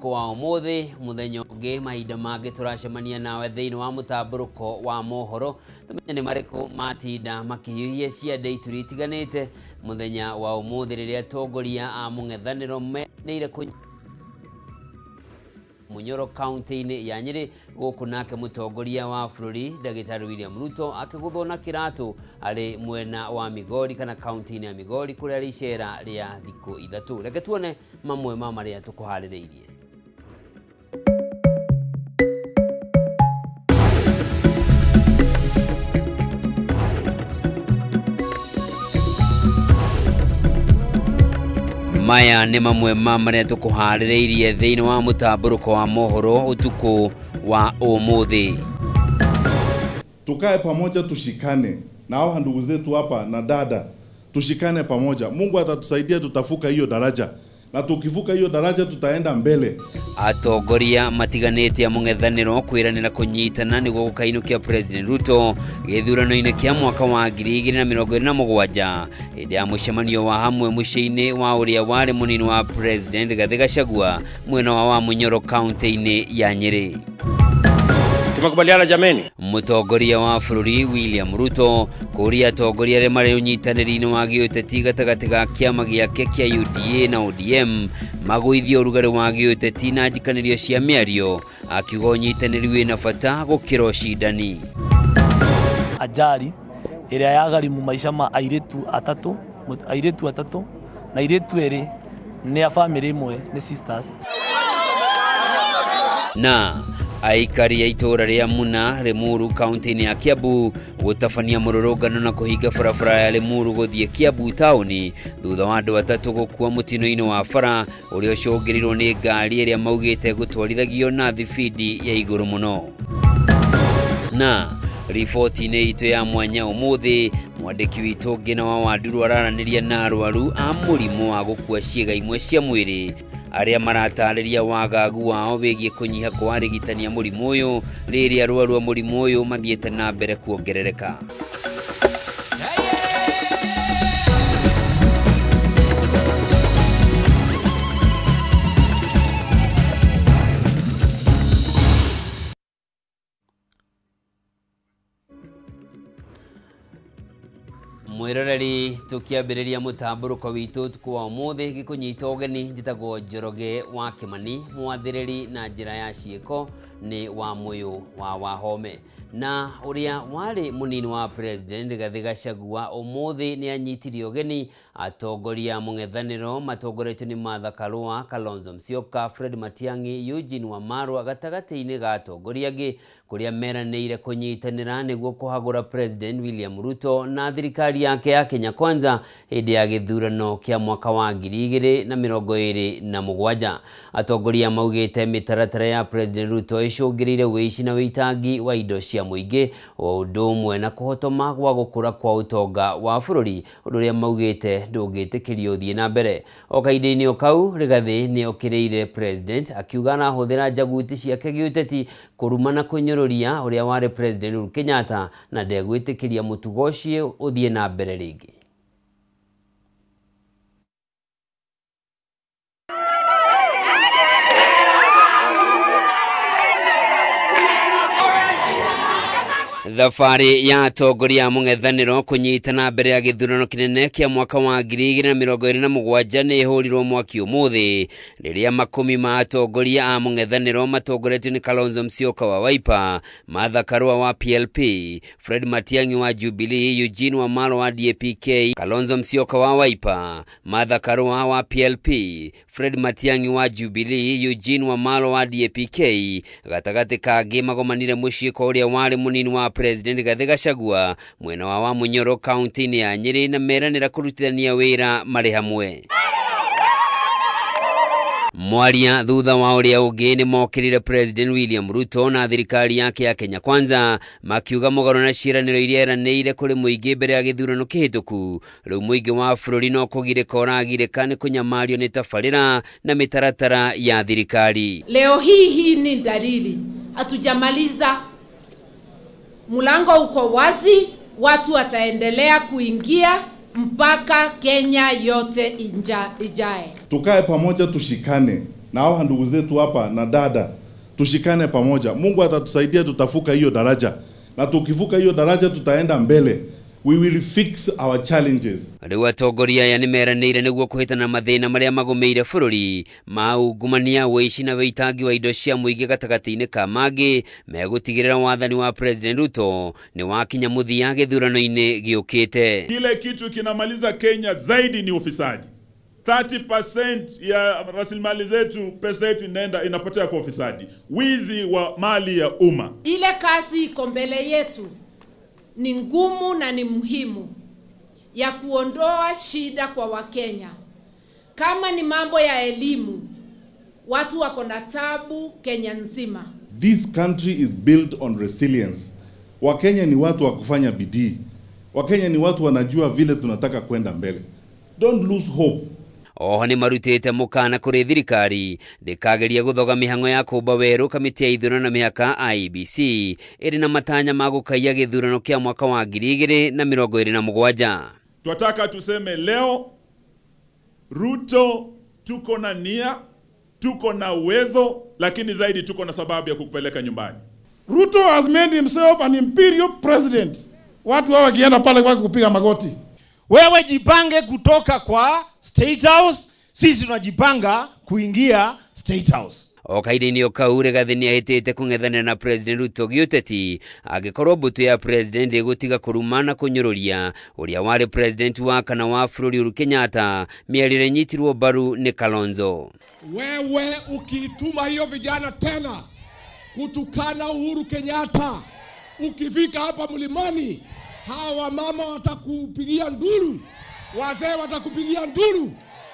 Ũtukũ wa ũmũthĩ mũthenya ũngĩ mahinda mangĩ tũracemania nawe thĩinĩ wa mũtambũrũko wa mohoro tũmenye nĩ marĩkũ matinda makĩhiũhia ciande ituri itiganĩte mũthenya wa ũmũthĩ rĩrĩa atongoria a mũng'ethanĩro menĩire Munyoro kaunti-inĩ ya Nyĩrĩ gũkũ nake mũtongoria wa bũrũri Ndagĩtarĩ William Ruto akĩgũthwo na kĩratũ arĩ mwena wa Migori kana kaunti-inĩ ya Migori kũrĩa arĩ icera rĩa thikũ ithatũ. Reke tuone mamwe ma marĩa tũkũharĩrĩirie. Maya nĩ mamwe ma marĩa tũkũharĩrĩirie thĩinĩ wa mũtambũrũko wa mohoro ũtukũ wa ũmũthĩ. Tukae pamoja, tushikane na hao ndugu zetu hapa na dada, tushikane pamoja. Mungu atatusaidia, tutavuka hiyo daraja, na tukivuka hiyo daraja tutaenda mbele. Atongoria matiganĩte a mũng'ethanĩro kwĩranĩra kũnyitana nĩguo gũkainũkia President Ruto gĩthurano-inĩ kĩa mwaka wa 2027 hĩndĩ ya mũcemanio wa hamwe mũciĩ-inĩ wa ũrĩa warĩ mũnini wa President Rigathĩ Gachagua mwena wa Munyoro kaunti-inĩ ya Nyĩrĩ. Tumekubaliana jameni. Mũtongoria wa bũrũri William Ruto kũria atongoria arĩa marĩ ũnyitanĩri-inĩ wa gĩũteti gatagatĩ ga kĩama gĩake kĩa UDA na ODM magũithie ũrugarĩ wa gĩũteti na njikanĩrio cia mĩario, akiuga ũnyitanĩri wĩna bata gũkĩra ũcindani. Ajali ĩrĩa yagharimu maisha ma airĩtu atatũ na airĩtu erĩ nĩ a family ĩmwe, nĩ sisters. Na aikari ya itũũra rĩa Muna Limuru kaunti-inĩ ya Kiambu gũtabania mũrũrũngano na kũhinga barabara ya Limuru gũthiĩ Kiambu taũni thutha wa andũ atatũ gũkua mũtino-inĩ wa bara ũrĩa ũcũngĩrĩirwo nĩ ngari ĩrĩa maugĩte gũtwarithagio na thibindi ya igũrũ mũno. Na riboti-inĩ itũ ya mwanya ũmũthĩ mwandĩki witũ Ngina wa Wanduru araranĩria na arwaru a mũrimũ wa gũkua ciĩga imwe cia mwĩrĩ arĩa maratarĩria wagagu wao wĩgiĩ kũnyiha kwa arigitani a mũrimũ ũyũ rĩrĩa arwaru a mũrimũ ũyũ mathiĩte na mbere kuongerereka. Mwiroreri tukiambĩrĩria mũtambũrũko witũ ũtukũ wa ũmũthĩ gĩkũnyita ũgeni njĩtagwo Njoroge wa Kĩmani mwathĩrĩri na njĩra ya ciĩko nĩ wa Mũyũ wa Wahome. Na ũrĩa warĩ mũnini wa President Rigathĩ Gachagua ũmũthĩ nĩ anyitirie ũgeni atongoria mũng'ethanĩro matongoretio nĩ Martha Karua, Kalonzo Musyoka, Fred Matiang'i, Eugene Wamalwa gatagatĩ-inĩ ga atongoria angĩ kũrĩa meranĩire kũnyitanĩra nĩguo kũhagũra President William Ruto na thirikari yake ya Kenya Kwanza hĩndĩ ya gĩthurano kĩa mwaka wa 2027. Atongoria maugĩte mĩtaratara ya President Ruto ĩcũngĩrĩire wĩici na wĩitangi wa indo cia mũingĩ o ũndũ ũmwe na kũhotoma gwa gũkũra kwa ũtonga wa bũrũri ũndũ ũrĩa maugĩte ndũngĩtĩkĩrio ũthiĩ na mbere. O kahinda-inĩ o kau Rigathĩ nĩ okĩrĩire President akiuga arahũthĩra njaguti ciake gĩũteti kũruma na kũnyũrũria ũrĩa warĩ President Uhuru Kenyatta na ndegwĩtĩkĩria mũtugo ũcio ũthiĩ na mbere rĩngĩ. Thabarĩ ya atongoria a mũng'ethanĩro kũnyitana mbere ya gĩthurano kĩnene kĩa mwaka wa 2027 nĩ ĩhũrirwo mwaki ũmũthĩ rĩrĩa makũmi ma atongoria a mũng'ethanĩro matongoretio nĩ Kalonzo Musyoka wa Wiper, Martha Karua wa PLP, Fred Matiang'i wa Jubilee, Eugene Wamalwa wa DAP-K, Kalonzo Musyoka wa Wiper, Martha Karua wa PLP, Fred Matiang'i wa Jubilee, Eugene Wamalwa wa DAP-K gatagatĩ kangĩ magomanire mũciĩ kwa ũrĩa warĩ mũnini wa President Rigathĩ Gachagua mwena wa Munyoro kaunti-inĩ ya Nyĩrĩ na meranĩra kũrutithania wĩra marĩ hamwe. Mwaria thutha wa ũrĩa ũngĩ nĩ mokĩrire President William Ruto na thirikari yake ya Kenya Kwanza makiuga mũgarũ na ciĩranĩro iria eranĩire kũrĩ mũingĩ mbere ya gĩthurano kĩhĩtũku rĩu mũingĩ wa bũrũri no kũgirĩka ũragirĩka nĩ kũnyamario nĩ tabarĩra na mĩtaratara ya thirikari. Leo hii ni dalili hatujamaliza, mlango uko wazi, watu wataendelea kuingia mpaka Kenya yote ijae. Tukae pamoja, tushikane Na hawa ndugu zetu hapa na dada, tushikane pamoja. Mungu atatusaidia, tutavuka hiyo daraja. Na tukivuka hiyo daraja tutaenda mbele. We will fix our challenges. Rĩu atongoria aya nĩmeranĩire nĩguo kũhĩtana mathĩna marĩa magũmĩire bũrũri ma ungumania, ũici na wĩitangi wa indo cia mũingĩ gatagatĩ-inĩ ka mangĩ megũtigĩrĩra wathani wa President Ruto nĩ wakinya mũthia gĩthurano-inĩ gĩũkĩte. Kile kitu kinamaliza Kenya zaidi ni ufisadi. 30% ya rasilimali zetu, pesa yetu inaenda inapotea kwa ufisadi, wizi wa mali ya umma. Ile kazi iko mbele yetu ni ngumu na ni muhimu ya kuondoa shida kwa Wakenya. Kama ni mambo ya elimu, watu wako na tabu Kenya nzima. This country is built on resilience. Wakenya ni watu wa kufanya bidii. Wakenya ni watu wanajua vile tunataka kwenda mbele. Don't lose hope. Oho nĩ marutĩte mũkana kũrĩ thirikari ndĩkageria gũthoga mĩhang'o ya kũmba werũ kamĩtĩ ya ithurano na mĩhaka IEBC ĩrĩ na matanya ma gũkaiya gĩthurano kĩa mwaka wa 2027. Twataka tuseme leo, Ruto, tuko na nia, tuko na uwezo, lakini zaidi tuko na sababu ya kukupeleka nyumbani. Ruto has made himself an imperial president. Watu hao wakienda pale kwa kupiga magoti. Wewe jipange kutoka kwa State House, sisi tunajipanga kuingia State House. O kahinda-inĩ o kau Rigathi nĩahĩtĩte kũng'ethanĩra na President Ruto gĩũteti angĩkorwo mbũtũ ya President ĩgũtiga kũruma na kũnyũrũria ũrĩa warĩ President wa kana wa bũrũri Uhuru Kenyatta mĩario ĩrĩa ĩnyitirwo mbaru nĩ Kalonzo. Wewe ukituma hiyo vijana tena kutukana Uhuru Kenyatta, ukifika hapa mlimani hawa mama watakupigia nduru, wazee watakupigia nduru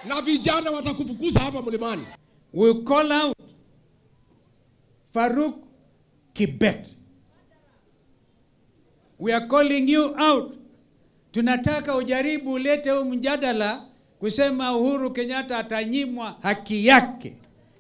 na vijana watakufukuza hapa mlimani. We call out Farouk Kibet. We are calling you out. Tunataka ujaribu ulete huu mjadala kusema Uhuru Kenyatta atanyimwa haki yake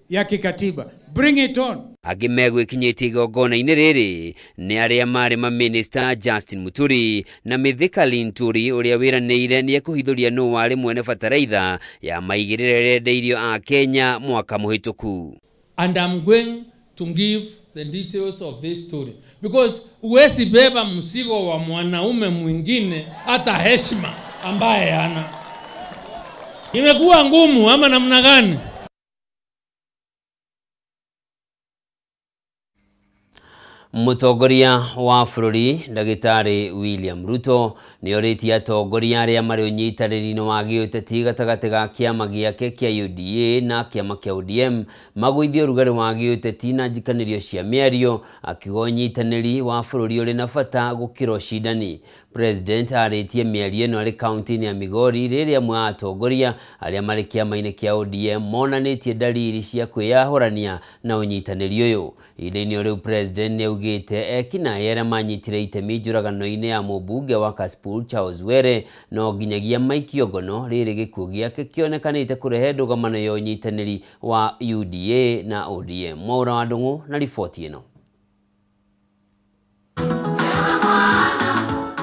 ya kikatiba. Bring it on. Angĩ megwĩkinyĩtie igongona-inĩ rĩrĩ nĩ arĩa marĩ mamĩnĩsta Justin Muturi na Mithika Linturi ũrĩa wĩranĩire nĩekũhithũria nũ warĩ mwene bataraitha ya maigĩrĩra ĩrĩa yendeirio a Kenya mwaka mũhĩtũku. And I'm going to give the details of this story because huwezi beba mzigo wa mwanaume mwingine hata heshima ambaye hana. Imekuwa ngumu ama namna gani? Mũtongoria wa bũrũri Ndagĩtarĩ William Ruto nĩorĩtie atongoria arĩa marĩ ũnyitanĩri-inĩ wa gĩũteti gatagatĩ ga kĩama gĩake kĩa UDA na kĩama kĩa ODM magũithie ũrugarĩ wa gĩũteti na njikanĩrio cia mĩario, akiuga ũnyitanĩri wa bũrũri ũrĩ na bata gũkĩra ũcindani. President arĩtie mĩario ĩno arĩ kaunti-inĩ ya Migori rĩrĩa amwe a atongoria arĩa marĩ kĩama-inĩ kĩa ODM monanĩtie ndariri cia kwĩyahũrania na ũnyitanĩri ũyũ. Ihinda-inĩ rĩu President nĩaugĩte ekinaĩ arĩa manyitire itemi njũragano-inĩ ya mũmbunge wa Kasipul Charles Were no nginyagia maikio ngono rĩrĩ gĩkuũ gĩake kĩonekanĩte kũrehe ndũgamano ya ũnyitanĩri wa UDA na ODM. Mwaura wa Ndung'u na riboti ĩno.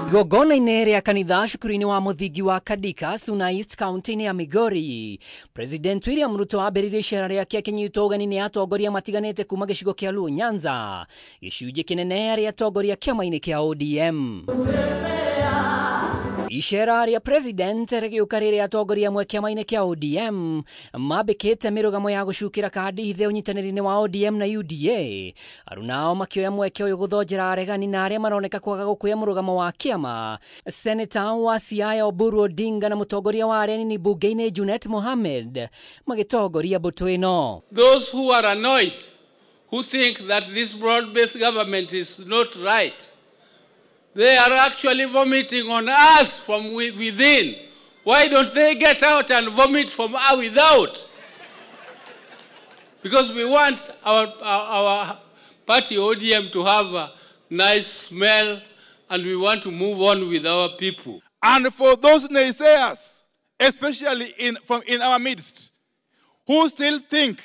Igongona-inĩ rĩa kanitha cukuru-inĩ wa mũthingi wa Kadika, Suna East kaunti-inĩ ya Migori, President William Ruto ambĩrĩirie icera rĩake akĩnyitwo ũgeni nĩ atongoria matiganĩte kuma gĩcigo kĩa Luo Nyanza, gĩcunjĩ kĩnene arĩ atongoria kĩama-inĩ kĩa ODM. Icera rĩa President rĩgĩũka rĩrĩa atongoria amwe kĩama-inĩ kĩa ODM mambĩkĩte mĩrũgamo ya gũcukĩra kandi hithe ũnyitanĩri-inĩ wa ODM na UDA. Arunao makĩoya mweke ũyũ gũthonjera aregani na arĩa maroneka kwaga gũkuya mũrũgamo wa kĩama. Senator wa Siaya Oburu Odinga na mũtongoria wa arĩa anini mbunge-inĩ Junet Mohamed magĩtongoria mbũtũ ĩno. Those who are annoyed, who think that this broad-based government is not right, they are actually vomiting on us from within. Why don't they get out and vomit from without? Because we want our party ODM to have a nice smell, and we want to move on with our people. And for those naysayers, especially in our midst, who still think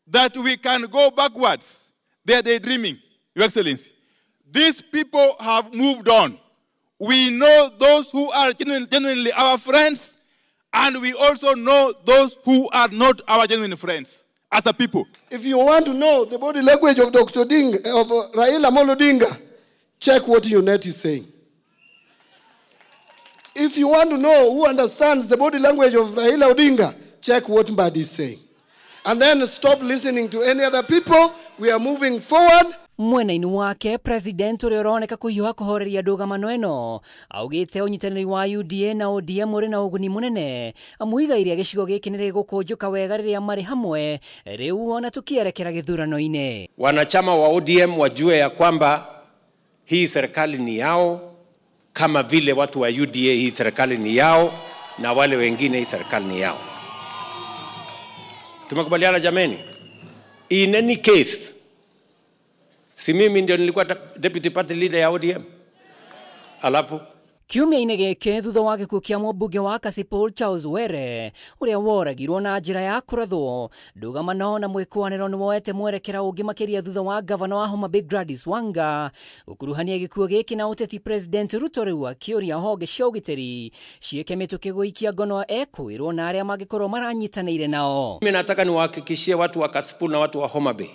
that we can go backwards, they are daydreaming, Your Excellency. These people have moved on. We know those who are genuinely our friends, and we also know those who are not our genuine friends. as a people. If you want to know the body language of Dr. Odinga, of Raila Amolo Odinga, check what Junet is saying. If you want to know who understands the body language of Raila Odinga, check what Mbadi is saying. And then stop listening to any other people. We are moving forward. Mwena-inĩ wake president ũrĩa ũroneka kũhiũha kũhoreria ndũgamano ĩno augĩte ũnyitanĩri wa UDA na ODM ũrĩ na ũguni mũnene amu igai rĩa gĩcigo gĩkĩ nĩ rĩgũkũnjũka wega rĩrĩa marĩ hamwe rĩu ona tũkĩerekera gĩthurano-inĩ. Wanachama wa ODM wajue ya kwamba hii serikali ni yao, kama vile watu wa UDA hii serikali ni yao, na wale wengine hii serikali ni yao. Tumekubaliana jameni? In any case, si mimi ndio nilikuwa deputy party leader ya ODM. Alafu kiumia-inĩ gĩkĩ thutha wa gĩkuũ kĩa mũmbunge wa Kasipul Charles Were ũrĩa woragirwo na njĩra ya kũrathwo, ndũgamano na mwĩkũanĩro nĩ woete mwerekera ũngĩ makĩria thutha wa gavana wa Homa Bay Gladys Wanga gũkuruhania gĩkuũ gĩkĩ na ũteti. President Ruto rĩu akĩũria honge cia ũgitĩri ciĩke mĩtũkĩ gũikia ngono ekwĩrwo na arĩa mangĩkorwo maranyitanĩire nao. Mimi nataka niwahakikishie watu wa Kasipul na watu wa Homa Bay,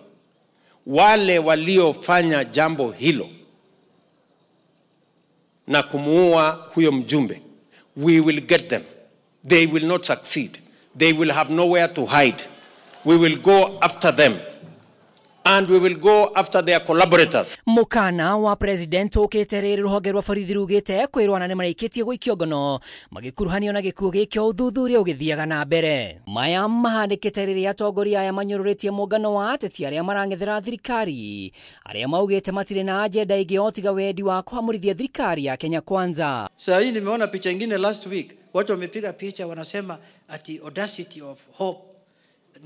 wale waliofanya jambo hilo na kumuua huyo mjumbe, we will get them. They will not succeed. They will have nowhere to hide. We will go after them. And we will go after their collaborators. Mukana wa president ukite riri ruhonge rwa borithi rugite kwirwo na nimarikitie guikio ngono magikuruhanio na gikuo giki uthuthuria ugithiaga na mbere. Maya mahandikite riri atongoria aya manyururitie mungano wa ateti aria marang'ethera thirikari aria maugite matire na agenda ingi o tiga wendi wa kuhamurithia thirikari ya Kenya Kwanza. Saa hii nimeona picha ingine last week, watu wamepiga picha wanasema ati audacity of hope,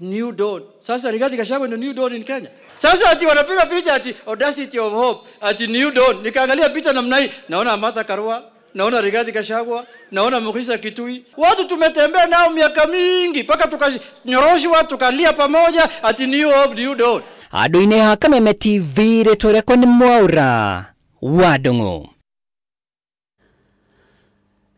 new dawn. Sasa Rigathi Gachagua ndio new dawn in Kenya. Sasa ati wanapiga picha ati audacity of hope, ati new dawn. Nikaangalia picha namna hii, naona Martha Karua, naona Rigathi Gachagua, naona Mukhisa Kitui. Watu tumetembea nao miaka mingi mpaka tukanyoroshwa tukalia pamoja ati new hope, new dawn. Andu-inĩ ha Kameme TV rĩtwa rĩakwa nĩ Mwaura wa Ndung'u.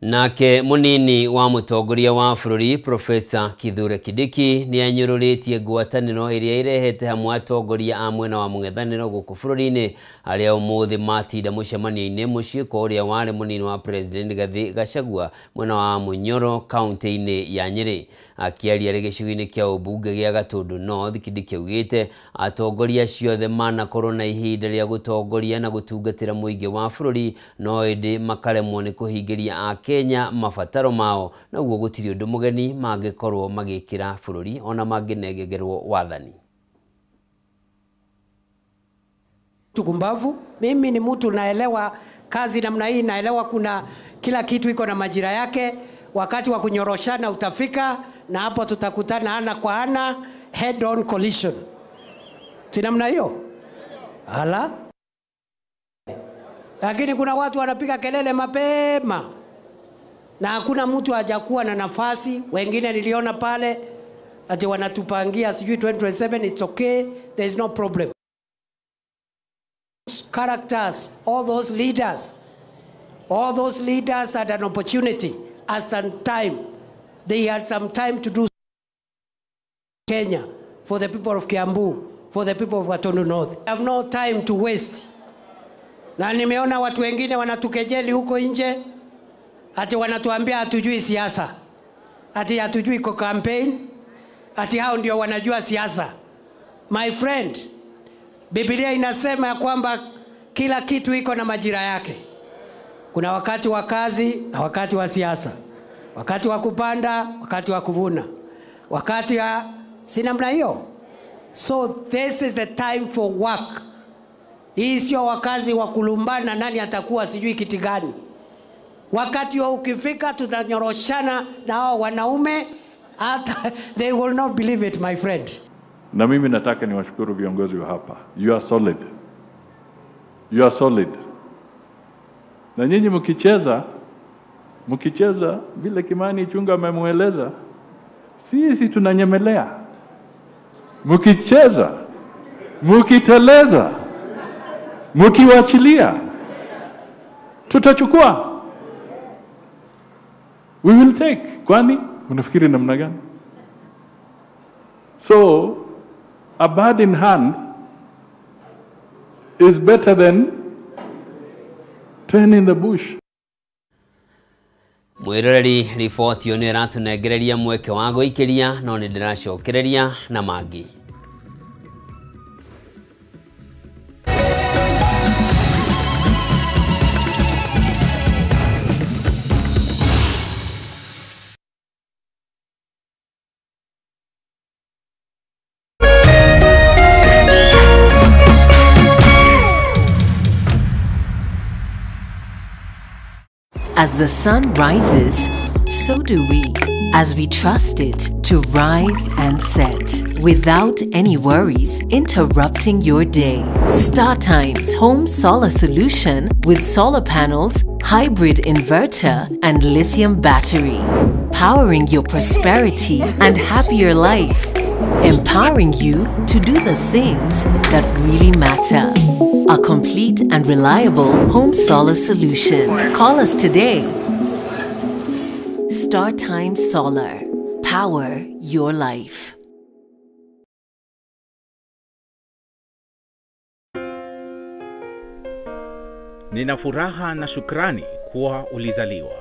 Nake munini wa mutongoria wa bũrũri Profesa Kithure Kindiki nĩ anyũrũrĩtie ngwatanĩro ĩrĩa ĩrehete hamwe atongoria a mwena wa mũng'ethanĩro gũkũ bũrũri-inĩ arĩa ũmũthĩ matinda mũcemanio-inĩ mũciĩ kwa ũrĩa warĩ munini wa President Rigathi Gachagua mwena wa Munyoro kaunti-inĩ ya Nyĩrĩ. Akĩaria arĩ gĩcigo-inĩ kĩa ũmbunge gĩa Gatundu North, Kindiki augĩte atongoria acio othe manakorwo na ihinda rĩa gũtongoria na gũtungatĩra mũingĩ wa bũrũri no ĩndĩ makaremwo nĩ kũhingĩria Kenya mabataro mao na uguo gũtirĩ ũndũ mũgeni mangĩkorwo magĩkĩra bũrũri ona mangĩnengerwo wathani. Tukumbavu, mimi ni mtu naelewa kazi namna hii, naelewa kuna kila kitu iko na majira yake. Wakati wa kunyoroshana utafika na hapo tutakutana ana kwa ana, head on collision. Si namna hiyo? Ala. Lakini kuna watu wanapiga kelele mapema na hakuna mtu hajakuwa na nafasi. Wengine niliona pale ati wanatupangia sijui 2027. It's okay, there is no problem. Characters, all those leaders had an opportunity at some time. They had some time to do Kenya for the people of Kiambu, for the people of Gatundu North. I have no time to waste. Na nimeona watu wengine wanatukejeli huko nje ati wanatuambia hatujui siasa, ati hatujui ko campaign, ati hao ndio wanajua siasa. My friend, Biblia inasema ya kwamba kila kitu iko na majira yake. Kuna wakati wa kazi na wakati wa siasa, wakati wa kupanda, wakati wa kuvuna, wakati ya si namna hiyo. So this is the time for work. Hii sio wakazi wa kulumbana nani atakuwa sijui kiti gani. Wakati wa ukifika tutanyoroshana na hao wanaume, hata they will not believe it, my friend. Na mimi nataka niwashukuru viongozi wa hapa. You are solid. You are solid. Na nyinyi mkicheza vile Kimani Ichung'wah amemueleza, sisi tunanyemelea. Mkicheza, mkiteleza, mkiwachilia, tutachukua. We will take. Kwani unafikiri namna gani? So A bird in hand is better than 10 in the bush. Mwiroreri riboti ĩyo nĩ ĩratũnengereria mweke wa gũikĩria no nĩ ndĩracokereria na mangĩ. As the sun rises, so do we, as we trust it to rise and set, without any worries interrupting your day. StarTimes Home Solar Solution with solar panels, hybrid inverter, and lithium battery, powering your prosperity and happier life, empowering you to do the things that really matter. A complete and reliable home solar solution. Call us today. StarTimes Solar. Power your life. Nina furaha na shukrani kuwa ulizaliwa,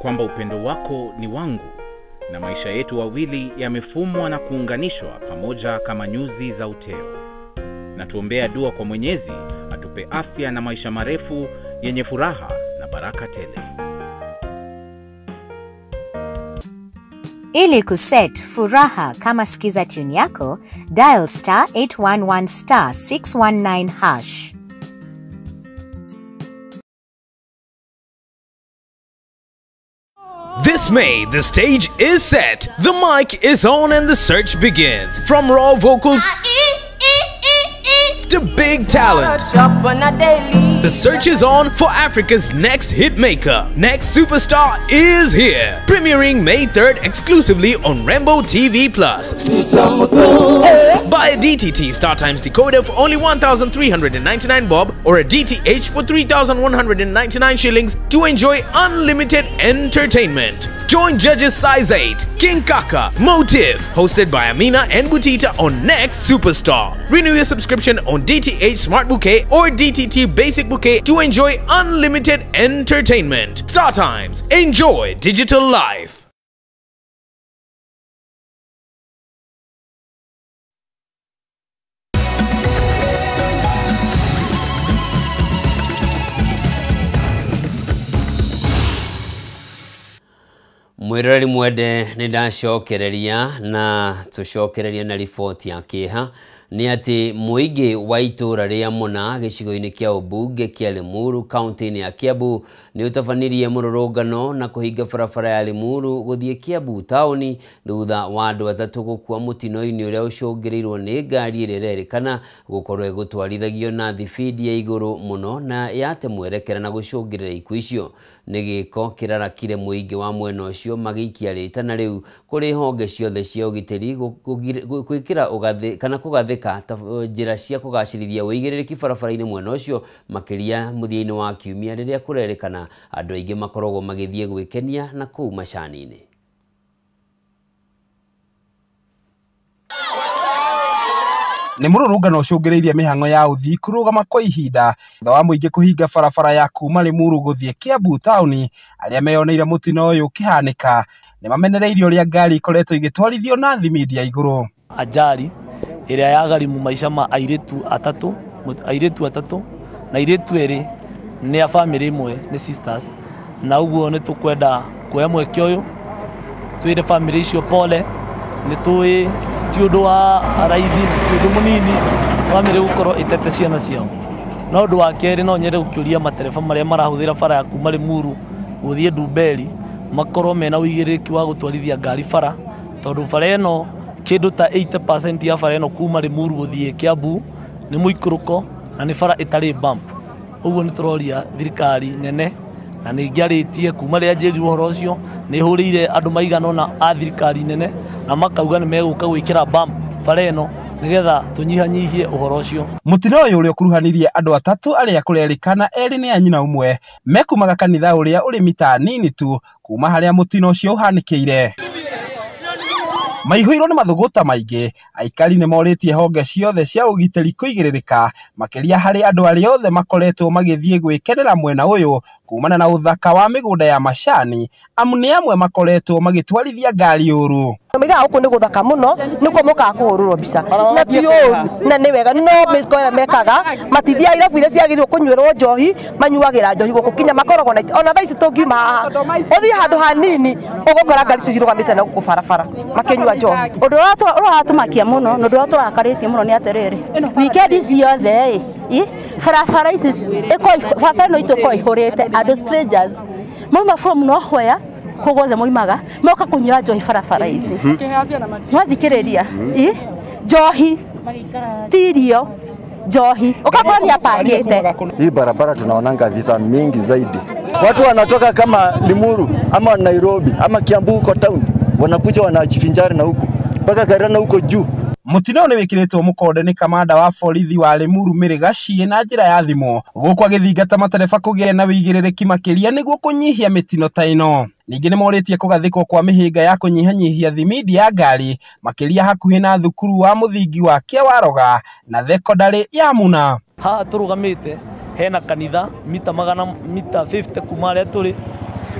kwamba upendo wako ni wangu, na maisha yetu wawili yamefumwa na kuunganishwa pamoja kama nyuzi za uteo. Na tuombea dua kwa Mwenyezi atupe afya na maisha marefu yenye furaha na baraka tele. Ili kuset furaha kama skiza tune yako, dial star 811 star 619 hash. This May, the stage is set, the mic is on and the search begins. From raw vocals to big talent, the search is on for Africa's next hitmaker. Next Superstar is here. Premiering May 3rd exclusively on Rembo TV Plus. Buy a DTT StarTimes decoder for only 1,399 bob or a DTH for 3,199 shillings to enjoy unlimited entertainment. Join judges Size 8, King Kaka, Motive, hosted by Amina and Butita on Next Superstar. Renew your subscription on DTH Smart Bouquet or DTT Basic Bouquet to enjoy unlimited entertainment. StarTimes, enjoy digital life. Mwiroreri mwende nĩ ndacokereria na tũcokereria na riboti ya kĩeha nĩ atĩ mũingĩ wa itũũra rĩa Mũna gĩcigo-inĩ kĩa ũmbunge kĩa Limuru kaunti-inĩ ya Kiambu nĩ ũtabanirie mũrũrũngano na kũhinga barabara ya Limuru gũthiĩ Kiambu taũni thutha wa andũ atatũ gũkua mũtino-inĩ ũrĩa ũcũngĩrĩirwo nĩ ngari ĩrĩa ĩrerĩkana gũkorwo ĩgũtwarithagio na thibindi ya igũrũ mũno na yate mwerekera na gũcũngĩrĩra ikuũ icio. Nĩ gĩko kĩrarakire mũingĩ wa mwena ũcio magĩikia rĩtana rĩu kũrĩ honge ciothe cia ũgitĩri gwĩkĩra ũgathĩ kana kũgathĩka njĩra cia kũgacĩrithia ũigĩrĩrĩki barabara-inĩ mwena ũcio makĩria mũthia-inĩ wa kiumia rĩrĩa kũrerĩkana andũ aingĩ makoragwo magĩthiĩ gwĩkenia na kũu macani-inĩ. Nĩ mũrũrũngano ũcũngĩrĩirie mĩhang'o ya ũthii kũrũgama kwa ihinda thutha wa mũingĩ kũhinga barabara ya kuma Limuru gũthiĩ Kiambu taũni. Arĩa meyoneire mũtino ũyũ ũkĩhanĩka nĩ mamenereirie ũrĩa ngari ikoretwo igĩtwarithio na thimindi ya igũrũ. Ajali ĩrĩa yagharimu maica ma airĩtu atatũ na airĩtu erĩ nĩ a bamĩrĩ ĩmwe, nĩ sisters, na ũguo nĩ tũkwenda kuoya mweke ũyũ twĩre bamĩrĩ icio pole. Nĩ tũĩ ti ũndũ wa raithi na ti ũndũ mũnini bamĩrĩ gũkorwo ĩtete ciana ciao. Na ũndũ wa kerĩ, no nyende gũkĩũria matereba marĩa marahũthĩra bara ya kuma Limuru gũthiĩ Ndumberi makorwo mena ũigĩrĩrĩki wa gũtwarithia ngari bara, tondũ bara ĩno kĩndũ ta 80% ya bara ĩno kuma Limuru gũthiĩ Kiambu nĩ mũikũrũko na nĩ bara ĩtarĩ bump. Ũguo nĩ tũroria thirikari nene, na nĩ ngĩarĩtie kuma rĩrĩa njĩrirwo ũhoro ũcio, nĩ hũrĩire andũ maigana ũna a thirikari nene na makauga nĩ megũka gwĩkĩra bump bara ĩno nĩgetha tũnyihanyihie ũhoro ũcio. Mũtino ũyũ ũrĩa ũkuruhanirie andũ atatũ arĩa kũrerĩkana erĩ nĩ a nyina ũmwe mekumaga kanitha ũrĩa ũrĩ mita nini tu kuma harĩa mũtino ũcio ũhanĩkĩire. Maihũirwo nĩ mathũgũta maingĩ, aikari nĩ morĩtie honge ciothe cia ũgitĩri kũigĩrĩrĩka makĩria harĩ andũ arĩa othe makoretwo magĩthiĩ gwĩkenera mwena ũyũ kumana na ũthaka wa mĩgũnda ya macani, amu nĩ amwe makoretwo magĩtwarithia ngari ũru. Maigaga gũkũ nĩ gũthaka mũno nĩkuo mokaga kũhũrũrwo mbica na ti ũru na nĩ wega, no mĩko ĩrĩa mekaga matithiaga irabu iria ciagĩrĩirwo kũnyuĩrwo njohi, manyuagĩra njohi gũkũ kinya makoragwo na ona thaa ici tũngiuma haha ũthiĩ handũ hanini ũgũkora ngari icio cirũgamĩte na gũkũ barabara makĩnyua njohi. Ũndũ ũrĩa ũratũmakia mũno na ũndũ ũrĩa tũrakarĩtie mũno nĩ atĩrĩrĩ, wikendi ciothe ĩ barabara ici barabara ĩno itũ ĩkoragwo ĩihũrĩte andũ strangers mauma from nowhere kũu guothe moimaga moka kũnyua njohi barabara ici. Mwathikĩrĩria njohi ti irio, njohi ũgakora nĩ apangĩte. Hii barabara tunaonanga visa mingi zaidi, watu wanatoka kama Limuru ama Nairobi ama Kiambu huko town, wanakuja wanajivinjari na huku mpaka Karana huko juu. Mutino nĩ wĩkĩrĩtwo mũkonde nĩ kamanda wa borithi wa Limuru Mary Gachie na njĩra ya thimũ gũkũ agĩthingata matereba kũgĩa na wĩigĩrĩrĩki makĩria nĩguo kũnyihia mĩtino ta ĩno. Ningĩ nĩmorĩtie kũgathĩkwo kwa mĩhĩnga ya kũnyihanyihia thimindi ya ngari makĩria hakuhĩ na thukuru wa mũthingi wa Kĩawaroga na thekondarĩ ya Muna. Haha tũrũgamĩte hena kanitha mita magana mita 50 kuma harĩa tũrĩ,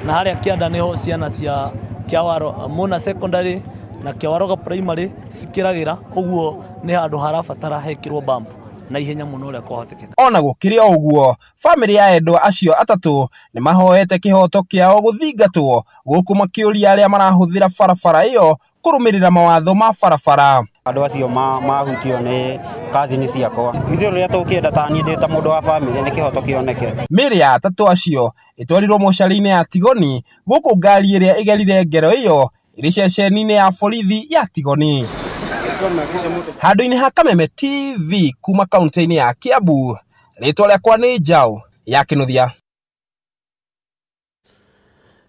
na harĩa kĩanda nĩho ciana cia Kĩawaro Muna secondary na Kĩawaroga primary cikĩragĩra, ũguo nĩ handũ harabatara hekĩrwo bump na ihenya mũno ũrĩa kwahotekeka. Ona gũkĩrĩ o ũguo, bamĩrĩ ya endwa acio atatũ nĩ mahoete kĩhoto kĩao gũthingatwo gũkũ makĩũria arĩa marahũthĩra barabara ĩyo kũrũmĩrĩra mawatho ma barabara. Andũ acio mahutio nĩ kazini ciakwa, ithuĩ rĩrĩa tũkĩenda ta niĩ ndĩ ta mũndũ wa bamĩrĩ nĩ kĩhoto kĩoneke. Mĩĩrĩ ya atatũ acio ĩtwarirwo mocarĩ-inĩ ya Tigoni gũkũ ngari ĩrĩa ĩgerire ngero ĩyo ĩrĩ ceceni-inĩ ya borithi ya Tigoni. Handũ-inĩ ha Kameme TV kuma kaunti-inĩ ya Kiambu, rĩtwa rĩakwa nĩ Njaũ ya Kĩnuthia.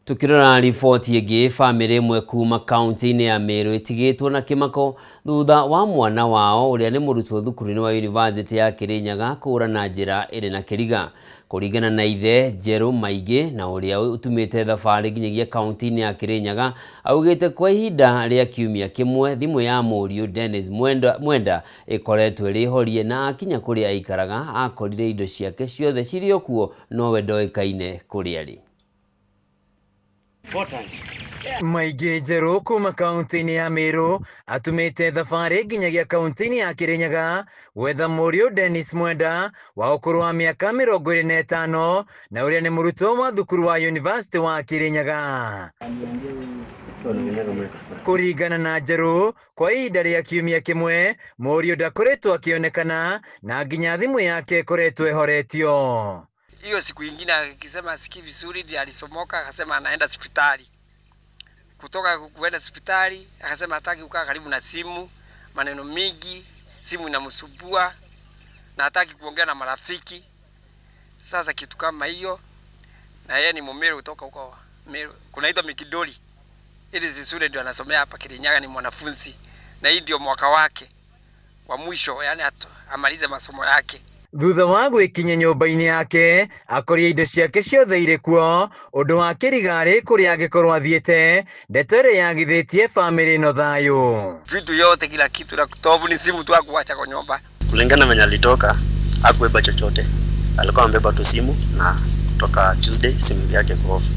Tukirora riboti ĩngĩ, bamĩrĩ ĩmwe kuma kaunti-inĩ ya Meru ĩtigĩtwo na kĩmako thutha wa mwana wao ũrĩa nĩ mũrutwo thukuru-inĩ wa University ya Kirinyaga kũũra na njĩra ĩrĩ na kĩriga. Kũringana na ithe Njerũ Maingĩ na ũrĩa ũtumĩte thabarĩ nginyagia kaunti-inĩ ya Kirinyaga, augĩte kwa ihinda rĩa kiumia kĩmwe thimũ ya mũriũ Dennis Mwenda ĩkoretwo ĩrĩ horie na akinya kũrĩa aikaraga akorire indo ciake ciothe cirĩ o kuo nowe ndoĩkaine kũrĩa arĩ. Maingĩ Njerũ kuma kaunti-inĩ ya Meru atumĩte thabarĩ nginyagia kaunti-inĩ ya Kirinyaga gwetha mũriũ Dennis Mwenda wa ũkũrũ wa mĩaka 25 na ũrĩa nĩ mũrutwo wa thukuru wa University wa Kirinyaga. Kũringana na Njerũ, kwa ihinda rĩa kiumia kĩmwe mũriũ ndakoretwo akĩonekana na nginya thimũ yake ĩkoretwo ĩhoretio. Hiyo siku ingine akisema sikii vizuri, ndiye alisomoka akasema anaenda hospitali. Kutoka kuenda hospitali akasema hataki kukaa karibu na simu, maneno mingi, simu inamsumbua na hataki kuongea na marafiki. Sasa kitu kama hiyo, na yeye ni Mumeru kutoka huko Meru, kunaitwa Mikidoli. Ili zisure ndio anasomea hapa Kirinyaga, ni mwanafunzi na hii ndio mwaka wake wa mwisho, yani amalize masomo yake. Thutha wa gwĩkinya nyũmba-inĩ yake akoria indo ciake ciothe irĩ kuo, ũndũ wa kĩrigarĩ kũrĩa angĩkorwo athiĩte, ndeto ĩrĩa yagithĩtie bamĩrĩ ĩno thayũ. Vitu yote kila kitu na kutobu ni simu tu hakuacha kwa nyumba. Kulingana venye alitoka hakubeba chochote, alikuwa amebeba tu simu, na kutoka Tuesday simu yake kwa off.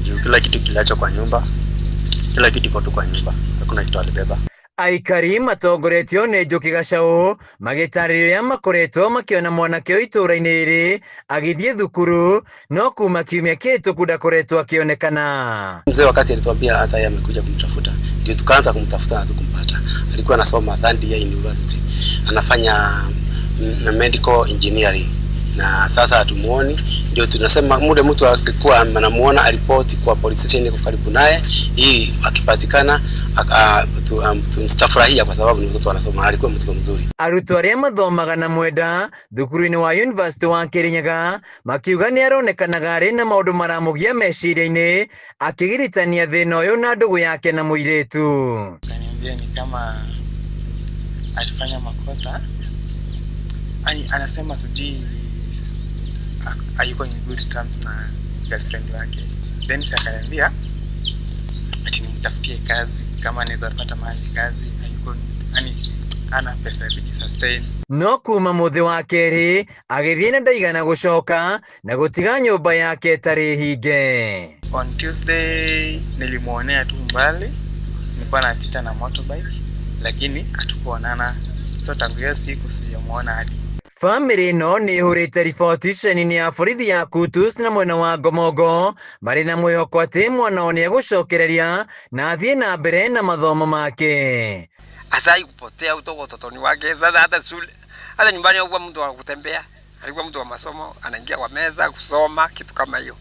Juu kila kitu kiliacho kwa nyumba, kila kitu iko tu kwa nyumba, hakuna kitu alibeba. Aikari matongoretio nĩ Njũkĩ Gacaũ magĩtarĩria makoretwo makĩona mwanake ũyũ itũũra-inĩ rĩrĩ agĩthiĩ thukuru no kuma kiumia kĩhĩtũku ndakoretwo akĩonekana. Mzee wakati alituambia hata yeye amekuja kumtafuta, ndio tukaanza kumtafuta na tukumpata. Alikuwa anasoma third year university, anafanya medical engineering, na sasa hatumuoni. Ndio tunasema muda mtu akikuwa anamuona aripoti kwa police station iko karibu naye, ili akipatikana tutafurahia kwa sababu ni mtoto anasoma, alikuwa mtoto mzuri. Arutwo arĩa mathomaga na Mwenda thukuru-inĩ wa University wa Kirinyaga makiuga nĩ aronekanaga arĩ na maũndũ maramũgia meciria-inĩ akĩgiritania thĩna ũyũ na ndũgũ yake na mũirĩtu. Kaniambia ni kama alifanya makosa, anasema sijui hayuko in good terms na girlfriend wake. Then akaniambia ati nimtafutie kazi kama anaweza pata mahali kazi, hayuko, yani ana pesa ya kujisustain. No kuma muthi wa keri agithie na ndaigana gucoka na gutiga nyumba yake ĩtarĩ hinge. On Tuesday nilimuonea tu mbali, nilikuwa napita na motorbike lakini hatukuonana, so tangu hiyo siku sijamuona hadi. Famĩlĩ ĩno nĩ ĩhũrĩte riboti ceceni-inĩ ya borithi ya Kutus na mwena wa Ngomongo marĩ na mwĩhoko atĩ mwana wao nĩegũcokereria na athiĩ na mbere na mathomo make. Asai kupotea kutoka utotoni wake. Sasa hata shule, hata nyumbani hakuwa mtu wa kutembea, alikuwa mtu wa masomo, anaingia kwa meza kusoma kitu kama hiyo.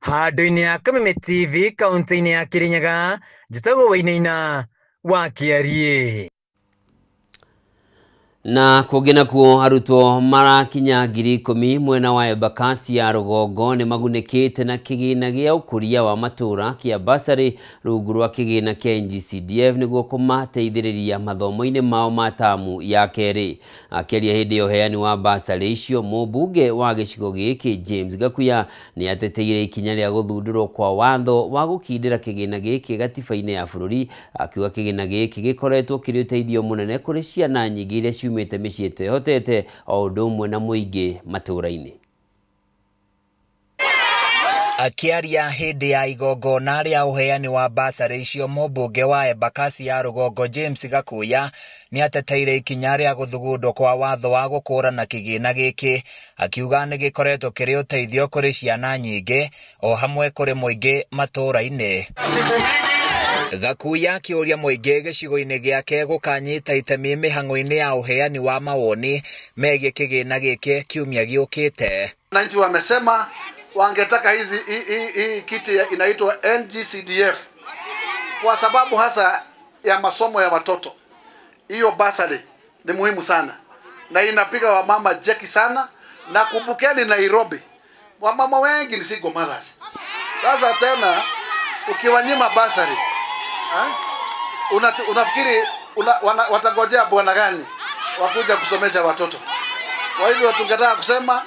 Handũ-inĩ ya Kameme TV kaunti-inĩ ya Kirinyaga, njĩtagwo Wainaina wa Kĩariĩ. Na kũngĩ nakuo arutwo marakinya 10,000 mwena wa Embakasi ya rũgongo nĩ magunĩkĩte na kĩgĩna gĩa ũkũria wa matũũra kĩa bursary rungu rwa kĩgĩna kĩa NGCDF nĩguo kũmateithĩrĩria mathomo-inĩ mao ma tamu ya kerĩ. Akĩaria hĩndĩ ya ũheani wa bursary icio, mũmbunge wa gĩcigo gĩkĩ James Gakuya nĩ ateteire ikinya rĩa gũthundũrwo kwa watho wa gũkindĩra kĩgĩna gĩkĩ gatiba-inĩ ya bũrũri, akiuga kĩgĩna gĩkĩ gĩkoretwo kĩrĩ ũteithio mũnene kũrĩ ciana nyingĩ iria ciumĩte mĩciĩ ĩtehotete o ũndũ ũmwe na mũingĩ matũũra-inĩ. Akĩaria hĩndĩ ya igongona rĩa ũheani wa bursary icio, mũmbunge wa Embakasi ya rũgongo James Gakuya nĩ ateteire ikinya rĩa gũthugundwo kwa watho wa gũkũũrana kĩgĩna gĩkĩ, akiuga nĩ gĩkoretwo kĩrĩ ũteithio kũrĩ ciana nyingĩ o hamwe kũrĩ mũingĩ matũũra-inĩ. Gakuya akĩũria mũingĩ gĩcigo-inĩ gĩake gũkanyita itemi mĩhang'o-inĩ ya ũheani wa mawoni megiĩ kĩgĩna gĩkĩ kiumia gĩũkĩte. Wananchi wamesema wangetaka hii kiti inaitwa NGCDF kwa sababu hasa ya masomo ya watoto. Hiyo bursary ni muhimu sana na inapiga wamama jeki sana, na kumbukeni Nairobi wamama wengi ni single mothers. Sasa tena ukiwanyima bursary, unafikiri watangojea bwana gani wakuja kusomesha watoto? Kwa hivyo tungetaka kusema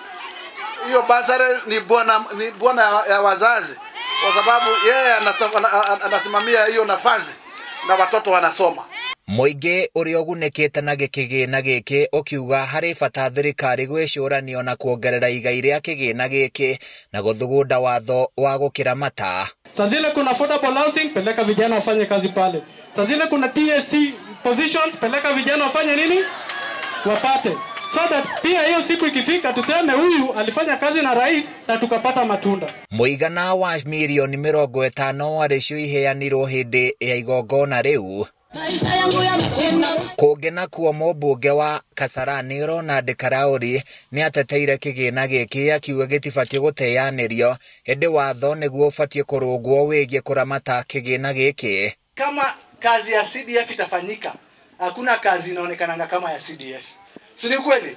hiyo bursary ni bwana ya wazazi, kwa sababu yeye anasimamia hiyo nafasi na watoto wanasoma. Mũingĩ ũrĩa ũgunĩkĩte na gĩkĩgĩna gĩkĩ ũkiuga harĩ bata thirikari gwĩcũranio na kuongerera igai rĩa kĩgĩna gĩkĩ na gũthugunda watho wa gũkĩramata. Saa zile kuna affordable housing, peleka vijana wafanye kazi pale. Saa zile kuna TSC positions, peleka vijana wafanye nini? Wapate. So that pia hiyo siku ikifika tuseme huyu alifanya kazi na rais na tukapata matunda. Mũigana wa mirioni 50 arĩ cio iheanirwo hĩndĩ ya igongona rĩu. Kũngĩ nakuo mũmbunge wa Kasarani Ronald Karauri nĩ ateteire kĩgĩna gĩkĩ akiuga gĩtibatiĩ gũteanĩrio, ĩndĩ watho nĩguo ũbatiĩ kũrũngwo wĩgiĩ kũramata kĩgĩna gĩkĩ. Kama kazi ya CDF itafanyika, hakuna kazi inaonekananga kama ya CDF. Si ni kweli?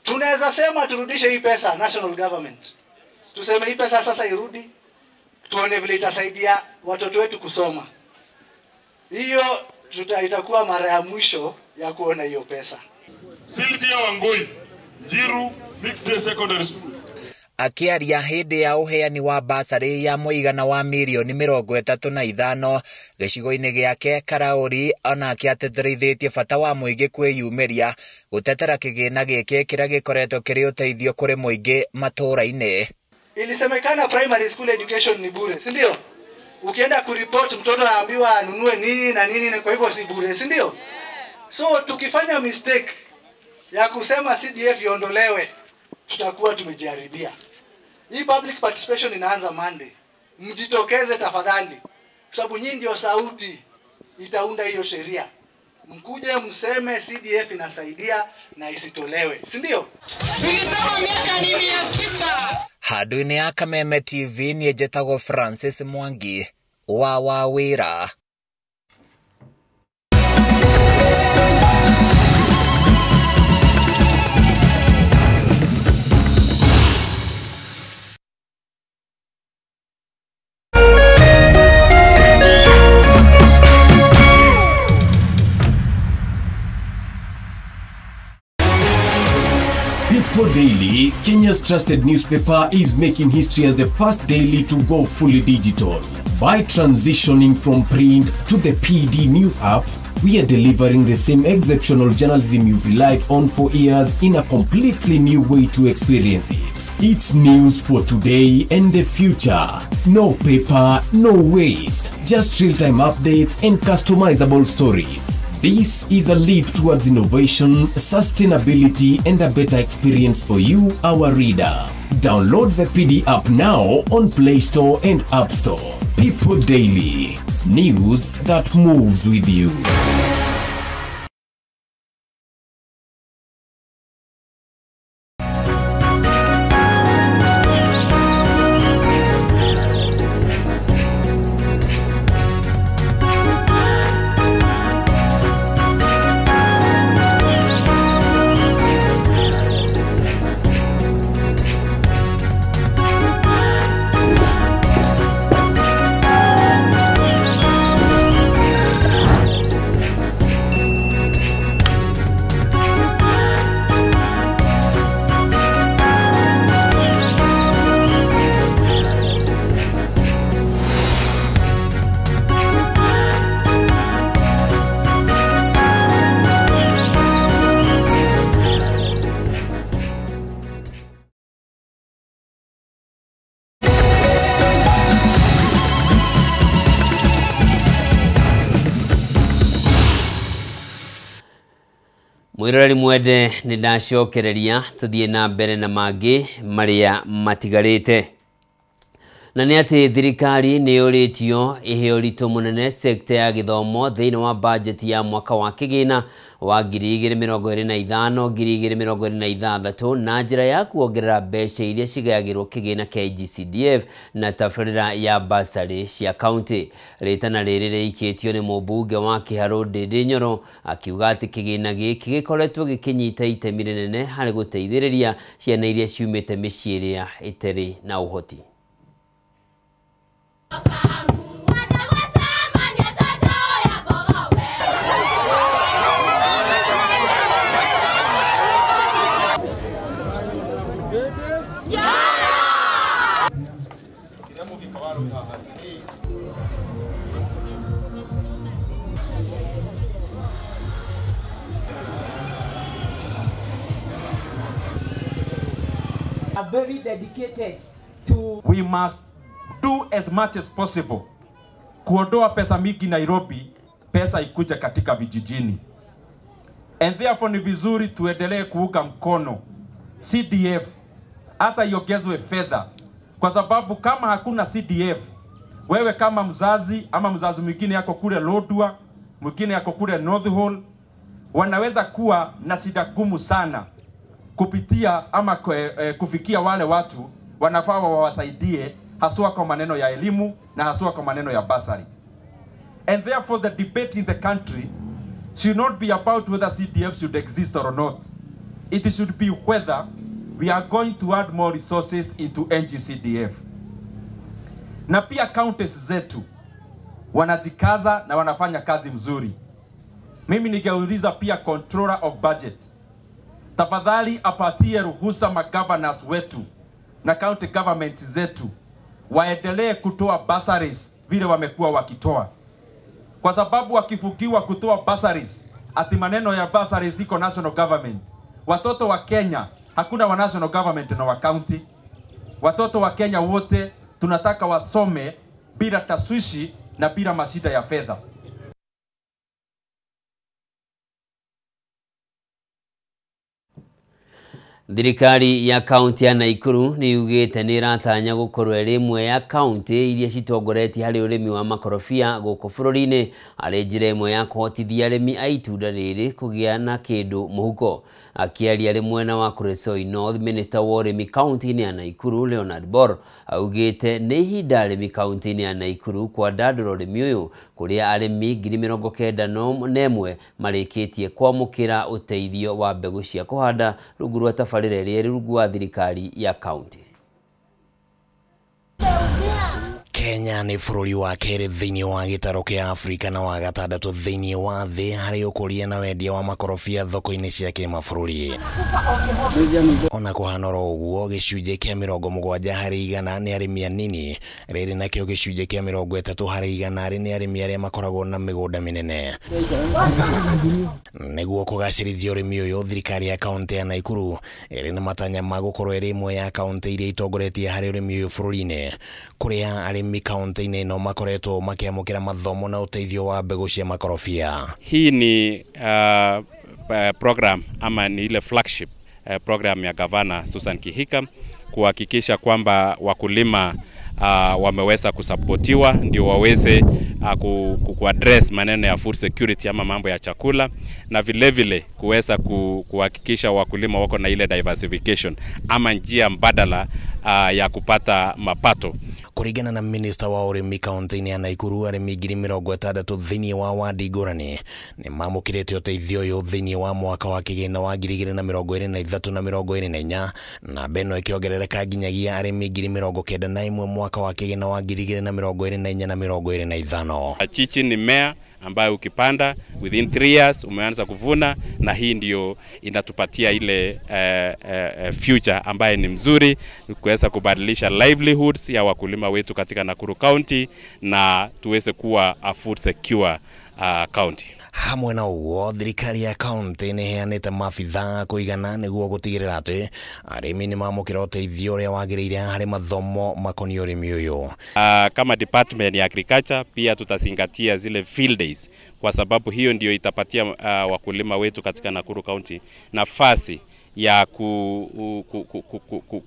Tunaweza sema turudishe hii pesa national government. Tuseme hii pesa sasa irudi, tuone vile itasaidia watoto wetu kusoma. Hiyo itakuwa mara ya mwisho ya kuona hiyo pesa. Sylvia Wangui, Njiru Mixed Day Secondary School. Akĩaria hĩndĩ ya ũheani wa bursary ya mũigana wa mirioni 35 gĩcigo-inĩ gĩake, Karauri onake atĩtĩrithĩtie bata wa mũingĩ kwĩyumĩria gũtetera kĩgĩna gĩkĩ kĩrĩa gĩkoretwo kĩrĩ ũteithio kũrĩ mũingĩ matũũra-inĩ. Ilisemekana primary school education ni bure, si ndio? Ukienda kuripoti mtoto anaambiwa anunue nini na nini, na kwa hivyo si bure, si ndio? So tukifanya mistake ya kusema CDF iondolewe, tutakuwa tumejiharibia. Hii public participation inaanza Monday. Mjitokeze tafadhali, sababu nyinyi ndio sauti itaunda hiyo sheria. Mkuje mseme CDF inasaidia na isitolewe, si ndio? Tulisema miaka ni 600. Handũ-inĩ ya Kameme TV niĩ njĩtagwo Francis Mwangi wa Wawĩra. People Daily, Kenya's trusted newspaper, is making history as the first daily to go fully digital. By transitioning from print to the PD News app, we are delivering the same exceptional journalism you've relied on for years in a completely new way to experience it. It's news for today and the future. No paper, no waste. Just real-time updates and customizable stories. This is a leap towards innovation, sustainability, and a better experience for you, our reader. Download the PD app now on Play Store and App Store. People Daily. News that moves with you. Mwiroreri mwende nĩ ndacokereria tũthiĩ na mbere na mangĩ marĩa matigarĩte. Na nĩ atĩ thirikari nĩ yũrĩtio ĩhe ũritũ mũnene sekta ya gĩthomo thĩinĩ wa bajeti ya mwaka wa kĩgĩna wa 2025 2026 na njĩra ya kuongerera mbeca iria cigayagĩrwo kĩgĩna kĩa NGCDF na tabarĩra ya basarĩ cia kaunti. Rĩtana rĩrĩ rĩikĩtio nĩ mũmbunge wa Kĩharũ Ndĩndĩ Nyoro akiuga atĩ kĩgĩna gĩkĩ gĩkoretwo gĩkĩnyita itemi rĩnene harĩ gũteithĩrĩria ciana iria ciumĩte mĩciĩ ĩrĩa ĩtarĩ na ũhoti. Are very dedicated to. We must do as much as possible kuondoa pesa mingi Nairobi, pesa ikuja katika vijijini. And therefore ni vizuri tuendelee kuunga mkono CDF, hata iongezwe fedha, kwa sababu kama hakuna CDF, wewe kama mzazi ama mzazi mwingine yako kule Lodwar, mwingine yako kule North Hall, wanaweza kuwa na shida gumu sana kupitia ama kufikia wale watu wanafaa wawasaidie, haswa kwa maneno ya elimu na haswa kwa maneno ya basari. And therefore the debate in the country should not be about whether CDF should exist or not. It should be whether we are going to add more resources into NGCDF. Na pia counties zetu wanajikaza na wanafanya kazi mzuri. Mimi ningeuliza pia controller of budget, tafadhali apatie ruhusa magovernors wetu na county government zetu waendelee kutoa bursaries vile wamekuwa wakitoa. Kwa sababu wakifukiwa kutoa bursaries, ati maneno ya bursaries iko national government. Watoto wa Kenya, hakuna wa national government na wa county. Watoto wa Kenya wote tunataka wasome bila taswishi na bila mashida ya fedha. Thirikari ya kaunti ya Naikuru nĩ yugĩte nĩ ĩratanya gũkorwo ĩrĩ ĩmwe ya kaunti iria citongoretie harĩ ũrĩmi wa makorobia gũkũ bũrũri-inĩ harĩ njĩra ĩmwe ya kũhotithia arĩmi a itunda rĩrĩ kũgĩa na kĩndũ mũhuko. Akĩaria arĩ mwena wa Kuresoi North, Minister wa ũrĩmi kaunti-inĩ ya Naikuru Leonard Bor augĩte nĩ ihinda arĩmi kaunti-inĩ ya Naikuru kwandandũra ũrĩmi ũyũ kũrĩa arĩmi 91,000 marĩkĩtie kwamũkĩra ũteithio wa mbegũ cia kũhanda rungu rwa tabarĩra ĩrĩa ĩrĩ rungu wa thirikari ya kaunti. Kenya nĩ bũrũri wa kerĩ thĩinĩ wa gĩtarũ kĩa Afrika na wa gatandatũ thĩinĩ wa thĩ harĩ ũkũria na wendia wa makorobia thoko-inĩ cia kĩmabũrũri. Ona kũhana oro ũguo, gĩcunjĩ kĩa 70% nĩ arĩmi anini, rĩrĩ nakĩo gĩcunjĩ kĩa 30% nĩ arĩmi arĩa makoragwo na mĩgũnda mĩnene. Nĩguo kũgacĩrithia ũrĩmi ũyũ, thirikari ya kaũntĩ ya Nakuru ĩrĩ na matanya ma gũkorwo ĩrĩ ĩmwe ya kaũntĩ iria itongoretie harĩ ũrĩmi ũyũ bũrũri-inĩ, kũrĩa arĩmi kaũntĩ-inĩ ĩno makoretwo makĩamũkĩra mathomo na ũteithio wa mbegũ cia makorobia. Hii ni program ama ni ile flagship program ya Gavana Susan Kihika kuhakikisha kwamba wakulima wameweza kusapotiwa ndio waweze kuaddress maneno ya food security ama mambo ya chakula, na vile vile kuweza kuhakikisha wakulima wako na ile diversification ama njia mbadala ya kupata mapato. Kũringana na minista wa ũrĩmi kaũntĩ-inĩ ya Nakuru, arĩmi 60,000 thĩinĩ wa wadi ngũrani nĩ mamũkĩrĩte ũteithio ũyũ thĩinĩ wa mwaka wa kĩgĩna wa 2023 na 2024, na ĩno ĩkĩongerereka nginyagia arĩmi 91,000 mwaka wa kĩgĩna wa 2024 na 2025. Chichi ni mmea ambayo ukipanda within 3 years umeanza kuvuna, na hii ndio inatupatia ile future ambaye ni mzuri kuweza kubadilisha livelihoods ya wakulima wetu katika Nakuru County na tuweze kuwa a food secure county. Hamwe na ũguo, thirikari ya kaũntĩ nĩ ĩheanĩte maabithaa kũigana nĩguo gũtigĩrĩra atĩ arĩmi nĩ mamũkĩra ũteithio ũrĩa wagĩrĩire harĩ mathomo makoniĩ ũrĩmi ũyũ. Kama department ya agriculture pia tutazingatia zile field days, kwa sababu hiyo ndio itapatia wakulima wetu katika Nakuru County nafasi ya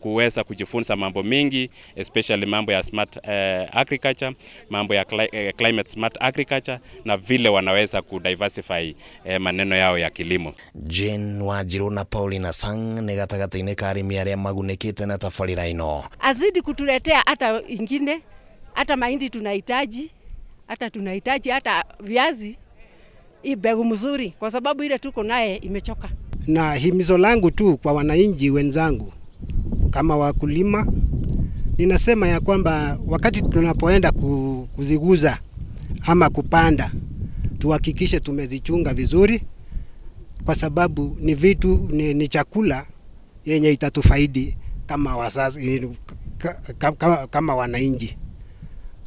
kuweza kujifunza mambo mengi, especially mambo ya smart agriculture, mambo ya climate smart agriculture, na vile wanaweza kudiversify maneno yao ya kilimo. Jane Wanjiru na Paulina Sang nĩ gatagatĩ-inĩ ka arĩmi arĩa magunĩkĩte na tabarĩra ĩno. Azidi kutuletea hata ingine, hata mahindi tunahitaji, hata tunahitaji hata viazi, hii mbegu mzuri kwa sababu ile tuko naye imechoka. Na himizo langu tu kwa wananchi wenzangu kama wakulima, ninasema ya kwamba wakati tunapoenda kuziguza ama kupanda, tuhakikishe tumezichunga vizuri, kwa sababu ni vitu ni chakula yenye itatufaidi kama wazazi, kama wananchi.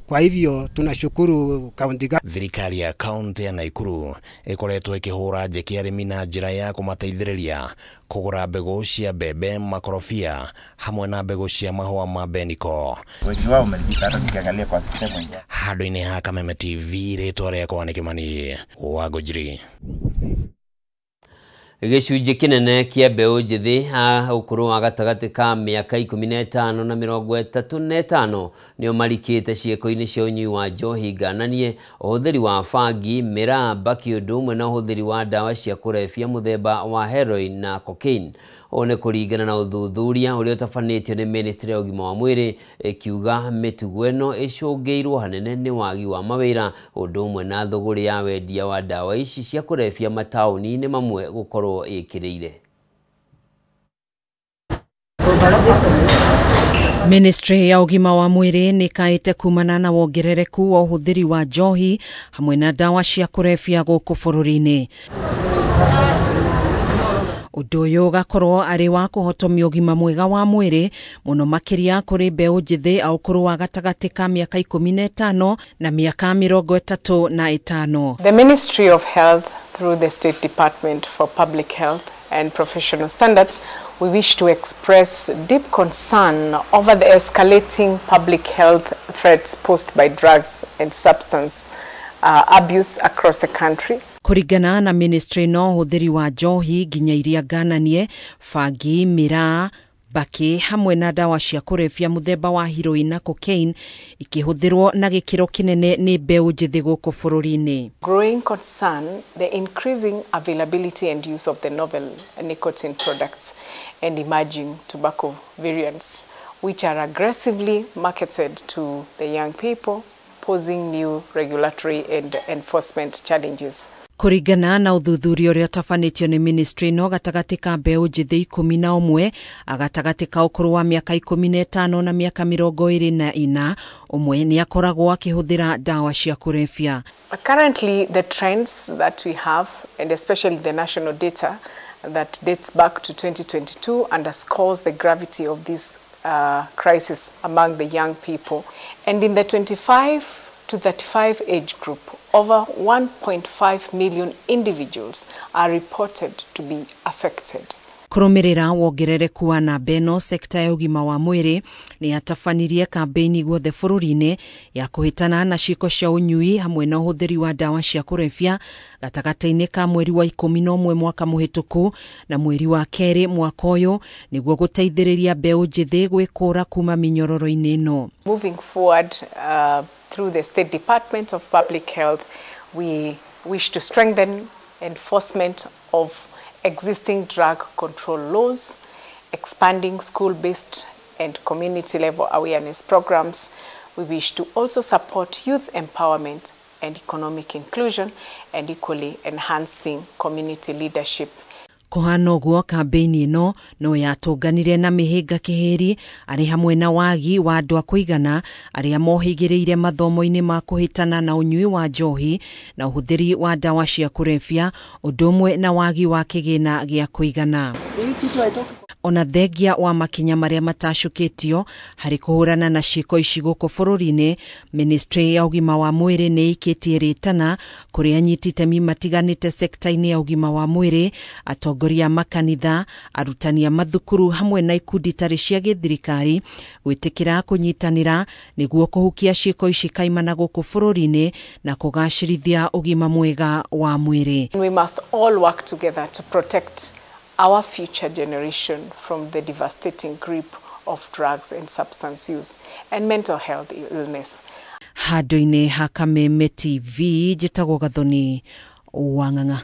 Kwa hivyo tunashukuru kaunti. Thirikari ya kaunti ya Nakuru ikoretwo ikihura njeki arĩmi na njĩra ya kũmateithĩrĩria kũgũra mbegũ cia mbembe, makorobia hamwe na mbegũ cia mahũa ma beniko. Wengi wao wameridhika hata nikiangalia kwa system wenyewe. Handũ-inĩ ha Kameme TV, rĩtwa rĩakwa nĩ Kĩmani wa Ngũnjiri. Gĩcunjĩ kĩnene kĩa mbeũ njĩthĩ a ũkũrũ wa gatagatĩ ka mĩaka 15 na 35 nĩo marikĩte ciĩko-inĩ cia ũnyui wa njohi ngananie, ũhũthĩri wa bangi, mĩraa, mbakĩ ũndũ ũmwe na ũhũthĩri wa ndawa cia kũrebia mũthemba wa heroin na cocaine. Ũũ nĩ kũringana na ũthuthuria ũrĩa ũtabanĩtio nĩ Ministry ya ũgima wa mwĩrĩ, ĩkiuga mĩtugo ĩno ĩcũngĩirwo hanene nĩ wagi wa mawĩra ũndũ ũmwe na thũgũrĩ ya wendia wa ndawa ici cia kũrebia mataũni-inĩ mamwe gũkorwo ĩkĩrĩire. Ministry ya ũgima wa mwĩrĩ nĩ ĩkaĩte kumana na wongerereku wa ũhũthĩri wa njohi hamwe na ndawa cia kũrebia gũkũ bũrũri-inĩ. Ũndũ ũyũ ũgakorwo arĩ wa kũhotomia ũgima mwega wa mwĩrĩ mũno makĩria kũrĩ mbeũ njĩthĩ a ũkũrũ wa gatagatĩ ka mĩaka 15 na mĩaka 35. The Ministry of Health through the State Department for Public Health and Professional Standards, we wish to express deep concern over the escalating public health threats posed by drugs and substance abuse across the country. Kũringana na ministry no ũhũthĩri wa njohi nginya iria ngananie, bangi, mĩraa, mbakĩ hamwe na ndawa cia kũrebia mũthemba wa heroin na cocaine ikĩhũthĩrwo na gĩkĩro kĩnene nĩ mbeũ njĩthĩ gũkũ bũrũri-inĩ. Growing concern the increasing availability and use of the novel nicotine products and emerging tobacco variants which are aggressively marketed to the young people, posing new regulatory and enforcement challenges. Kũringana na ũthuthuria ũrĩa ũtabanĩtio nĩ ministry no gatagatĩ ka mbeũ njĩthĩ 11 gatagatĩ ka ũkũrũ wa mĩaka 15 na mĩaka 24 ũmwe nĩ akoragwo akĩhũthĩra ndawa cia kũrebia. Currently, the trends that we have, and especially the national data that dates back to 2022, underscores the gravity of this crisis among the young people. And in the 25 to 35 age group, over 1.5 million individuals are reported to be affected. Kũrũmĩrĩra wongerereku wa namba ĩno, sekta ya ũgima wa mwĩrĩ nĩ yatabanirie kambĩini guothe bũrũri-inĩ ya kũhĩtana na ciĩko cia ũnyui hamwe na ũhũthĩri wa ndawa cia kũrebia gatagatĩ-inĩ ka mweri wa 11 mwaka mũhĩtũku na mweri wa 2 mwaka ũyũ nĩguo gũteithĩrĩria mbeũ njĩthĩ gwĩkũra kuma mĩnyororo-inĩ ĩno. Moving forward, through the State Department of Public Health, we wish to strengthen enforcement of existing drug control laws, expanding school-based and community-level awareness programs. We wish to also support youth empowerment and economic inclusion, and equally enhancing community leadership. Kũhana ũguo, kambĩini ĩno no yatũnganire na mĩhĩnga kĩhĩri arĩ hamwe na wagi wa andũ a kũigana arĩa mohĩgĩrĩire mathomo-inĩ ma kũhĩtana na ũnyui wa njohi na ũhũthĩri wa ndawa cia kũrebia, ũndũ ũmwe na wagi wa kĩgĩna gĩa kũigana. Ona thengia wa makinya marĩa matacũkĩtio harĩ kũhũrana na ciĩko ici gũkũ bũrũri-inĩ, ministry ya ũgima wa mwĩrĩ nĩ ĩikĩtie rĩtana kũrĩ anyiti itemi matiganĩte sekta-inĩ ya ũgima wa mwĩrĩ, atongoria a makanitha, arutani a mathukuru hamwe na ikundi itarĩ cia gĩthirikari gwĩtĩkĩra kũnyitanĩra nĩguo kũhukia ciĩko ici kaimana gũkũ bũrũri-inĩ na kũgacĩrithia ũgima mwega wa mwĩrĩ. We must all work together to protect our future generation from the devastating grip of drugs and substance use and mental health illness. Handũ-inĩ ha Kameme TV, njĩtagwo Gathoni Wang'ang'a.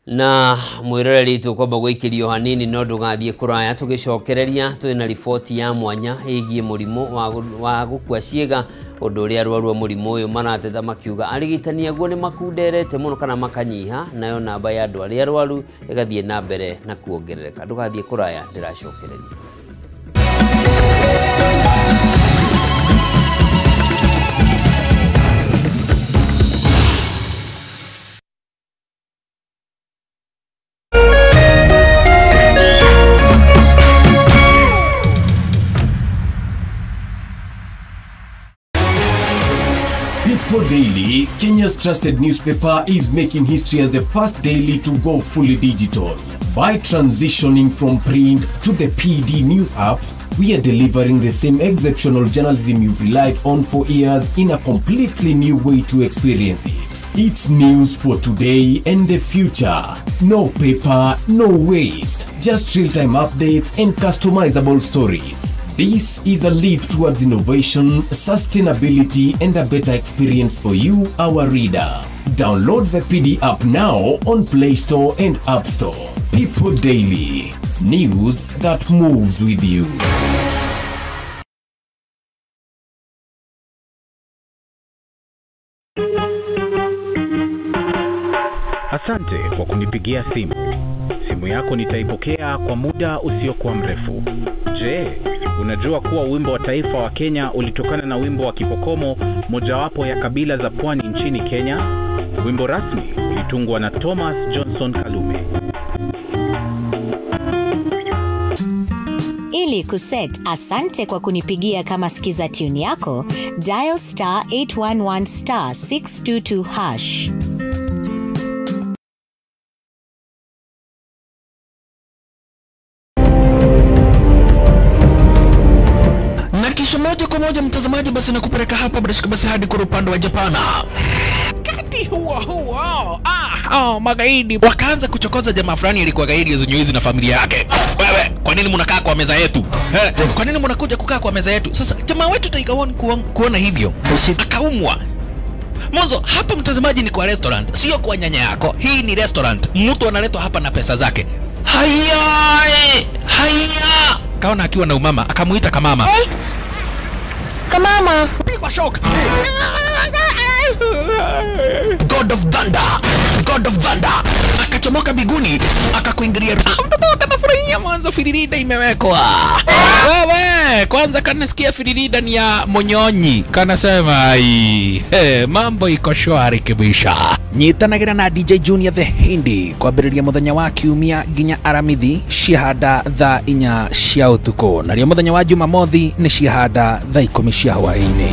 Na mwiroreri tukwamba gwikirio hanini no ndugathie kuraya tugicokereria twina riboti ya mwanya igie murimu wa gukua ciĩga undu uria arwaru a murimu uyu marateta makiuga arigitani aguo ni makunderete muno kana makanyiha nayo namba ya andu aria arwaru igathie na mbere na kuongerereka. Ndugathie kuraya, ndiracokereria. People Daily, Kenya's trusted newspaper, is making history as the first daily to go fully digital. By transitioning from print to the PD News app, we are delivering the same exceptional journalism you've relied on for years in a completely new way to experience it. It's news for today and the future. No paper, no waste. Just real-time updates and customizable stories. This is a leap towards innovation, sustainability, and a better experience for you, our reader. Download the PD app now on Play Store and App Store. People Daily. News that moves with you. Asante kwa kunipigia simu. Simu yako nitaipokea kwa muda usiokuwa mrefu. Je, unajua kuwa wimbo wa taifa wa Kenya ulitokana na wimbo wa Kipokomo, mojawapo ya kabila za pwani nchini Kenya? Wimbo rasmi ulitungwa na Thomas Johnson Kalume. Ili kuset asante kwa kunipigia kama skiza tune yako, dial star 811 star 622 hash. Na kisha moja kwa moja mtazamaji, basi nakupeleka hapa basi hadi kwa upande wa Japana. Kati huo huo, magaidi wakaanza kuchokoza jamaa fulani alikuwa gaidi hizo na familia yake. Wewe, kwa nini mnakaa kwa meza yetu? Kwa nini mnakuja kukaa kwa meza yetu? Sasa jamaa wetu Tiger One kuona hivyo akaumwa. Mwanzo hapa mtazamaji ni kwa restaurant, sio kwa nyanya yako. Hii ni restaurant. Mtu analetwa hapa na pesa zake. Haya! Haya! Kaona akiwa na umama, akamuita kamama. Hey. Kamama. Pigwa shock. God of Thunder, God of Thunder akachomoka biguni akakuingilia. Mtoto akanafurahia mwanzo firirida imewekwa. Wewe kwanza kanasikia firirida ni ya monyonyi, kanasema ai, hey, mambo iko shwari kibisha. Nyitanagira na DJ Junior the Hindi kwambĩrĩria mũthenya wa kiumia nginya Aramithi ciahanda thaa 4 cia ũtukũ, narĩo mũthenya wa Jumamothi nĩ ciahanda thaa 10 cia hwaĩ-inĩ.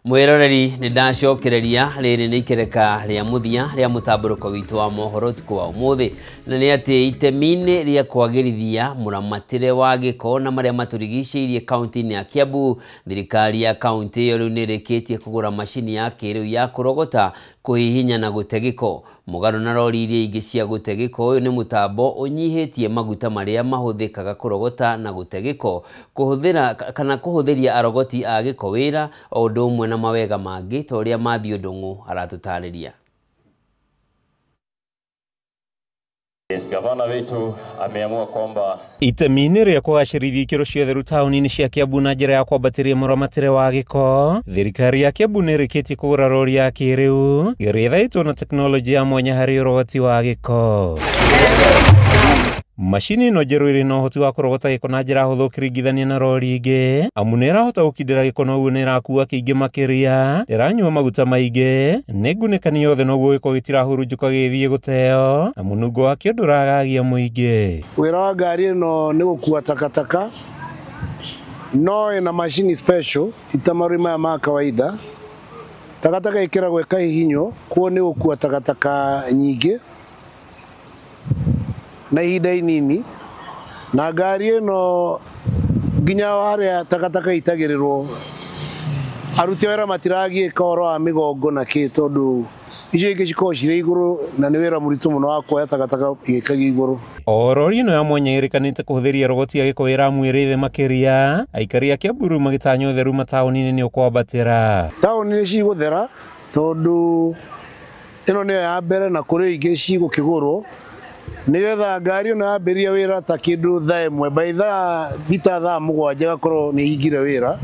Mwiroreri ni ndacokereria riri ni ikereka ria muthia ria mutamburuko witu wa mohoro utuku wa umuthi, na ni ati itemi-ini ria kwagirithia muramatire wa giko na maria maturigiceirie kaunti-ini ya Kiambu, thirikari ya kaunti iyo riu ni irikitie kugura macini ya kiriu ya kurogota, kuhihinya na gute giko. Mugaru na rori iria ingi cia gute giko, uyu ni mutambo unyihitie maguta maria mahuthikaga kurogota na gute giko, kuhuthira kana kuhuthiria arogoti a giko wira o undu umwe na mawega mangi ta uria Matthew Ndung'u aratutariria. Yes, gavana wetu ameamua kwamba itemi-inĩ rĩa kũgacĩrithia ikĩro cia ũtheru taũni-inĩ cia Kiambu na njĩra ya kwambatĩria mũramatĩre wa gĩko, thirikari ya Kiambu nĩ ĩrĩkĩtie kũgũra rori ya kĩrĩu ĩrĩa ĩthaĩtwo na tekinoronjĩ ya mwanya harĩ ũrogoti wa gĩko. Macini ĩno njerũ ĩrĩ na ũhoti wa kũrogota gĩko na njĩra hũthũ ũkĩringithania na rori ingĩ, amu nĩ ĩrahota gũkindĩra gĩko na ũguo nĩ ĩrakua kĩingĩ makĩria, ndĩranyua maguta maingĩ, nĩ ngunĩkani yothe na ũguo gĩko gĩtirahurunjũka gĩgĩthiĩ gũteo, na mũnungo wakĩo ndũragagia mũingĩ. Wĩra wa ngari ĩno nĩ gũkua takataka, no ĩna macini special ita marori maya ma kawaida. Takataka ĩkĩragwo ĩkahihinywo, kuo nĩ gũkua takataka nyingĩ na ihinda inini, na ngari ĩno nginya harĩa takataka itagĩrĩrwo aruti a wĩra matiragiĩka ũhoro wa mĩgongo na kĩ, tondũ icio ingĩ cikoragwo cirĩ igũrũ na nĩ wĩra mũritũ mũno wa kuoya takataka ĩgĩkagio igũrũ. O rori ĩno ya mwanya ĩrĩkanĩte kũhũthĩria rogoti ya gĩko wĩra amu ĩrĩ thĩ makĩria, aikari a Kiambu rĩu magĩtanya ũtheru mataũni-inĩ nĩ ũkwambatĩra. Taũni nĩ cigũthera tondũ ĩno nĩyo ya mbere na kũrĩ ingĩ cigũkĩgũrwo, nigetha ngari ĩno yambĩrĩria wĩra ta kĩndũ thaa 1 by thaa 6 thaa 7 gakorwo nĩ hingire wĩra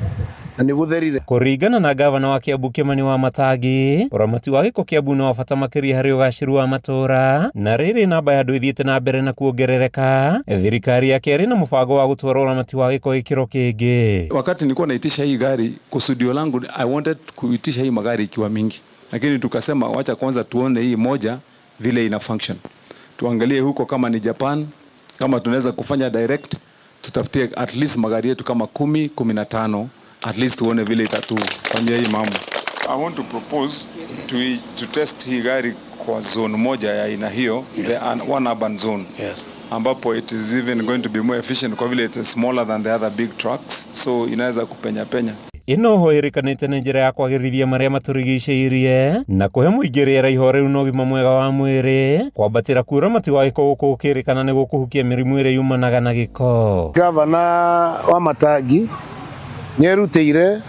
na nĩ gũtherire. Kũringana na gavana wa Kiambu Kimani wa Matangi, ũramati wa gĩko Kiambu nĩ wa bata makĩria harĩ ũgacĩru wa matũũra, na rĩrĩ namba ya andũ ĩthiĩte na mbere na kuongerereka, thirikari yake ĩrĩ na mũbango wa gũtwara ũramati wa gĩko gĩkĩro kĩngĩ. Wakati nilikuwa naitisha hii gari, kusudio langu I wanted kuitisha hii magari ikiwa mingi, lakini tukasema wacha kwanza tuone hii moja vile ina function. Tuangalie huko kama ni Japan, kama tunaweza kufanya direct, tutafutie at least magari yetu kama 10, 15, at least tuone vile itatufanyia hii mambo. I want to propose to test hii gari kwa zone moja ya aina hiyo, the one urban zone. Yes. Ambapo it is even going to be more efficient kwa vile it is smaller than the other big trucks, so inaweza kupenya penya. Ĩno ho ĩrĩkanĩte nĩ njĩra ya kwagĩrithia marĩa matũrigicĩirie na kũhe mũingĩ rĩera ihoreru na ũgima mwega wa mwĩrĩ, kwambatĩra kwa ũramati wa gĩko gũkũ gũkĩrĩkana nĩ gũkũhukia mĩrimũ ĩrĩa yumanaga na gĩko. Gavana wa Matangi nĩerutĩire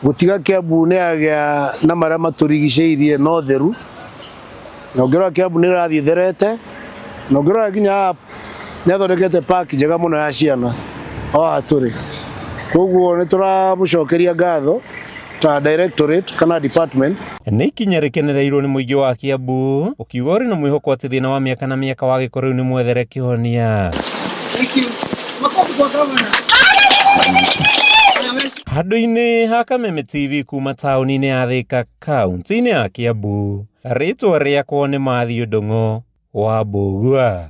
gũtiga Kiambu nĩ yagĩa na marĩa matũrigicĩirie na ũtheru, na ũngĩrora Kiambu nĩ ĩrathiĩ ĩtherete, na ũngĩrora nginya nĩ athondekete park njega mũno ya ciana o haha tũrĩ. Koguo nĩ tũramũcokeria ngatho ta directorate kana department. Nĩ ikinya rĩkenereirwo nĩ mũingĩ wa Kiambu ũkiuga ũrĩ na mwĩhoko atĩ thĩna wa mĩaka na mĩaka wa gĩko rĩu nĩ mwethere kĩhonia. Handũ-inĩ ha Kameme TV kuma taũni-inĩ ya Thika kaunti-inĩ ya Kiambu, rĩtwa rĩakwa nĩ Matthew Ndung'u wa Mbũgua.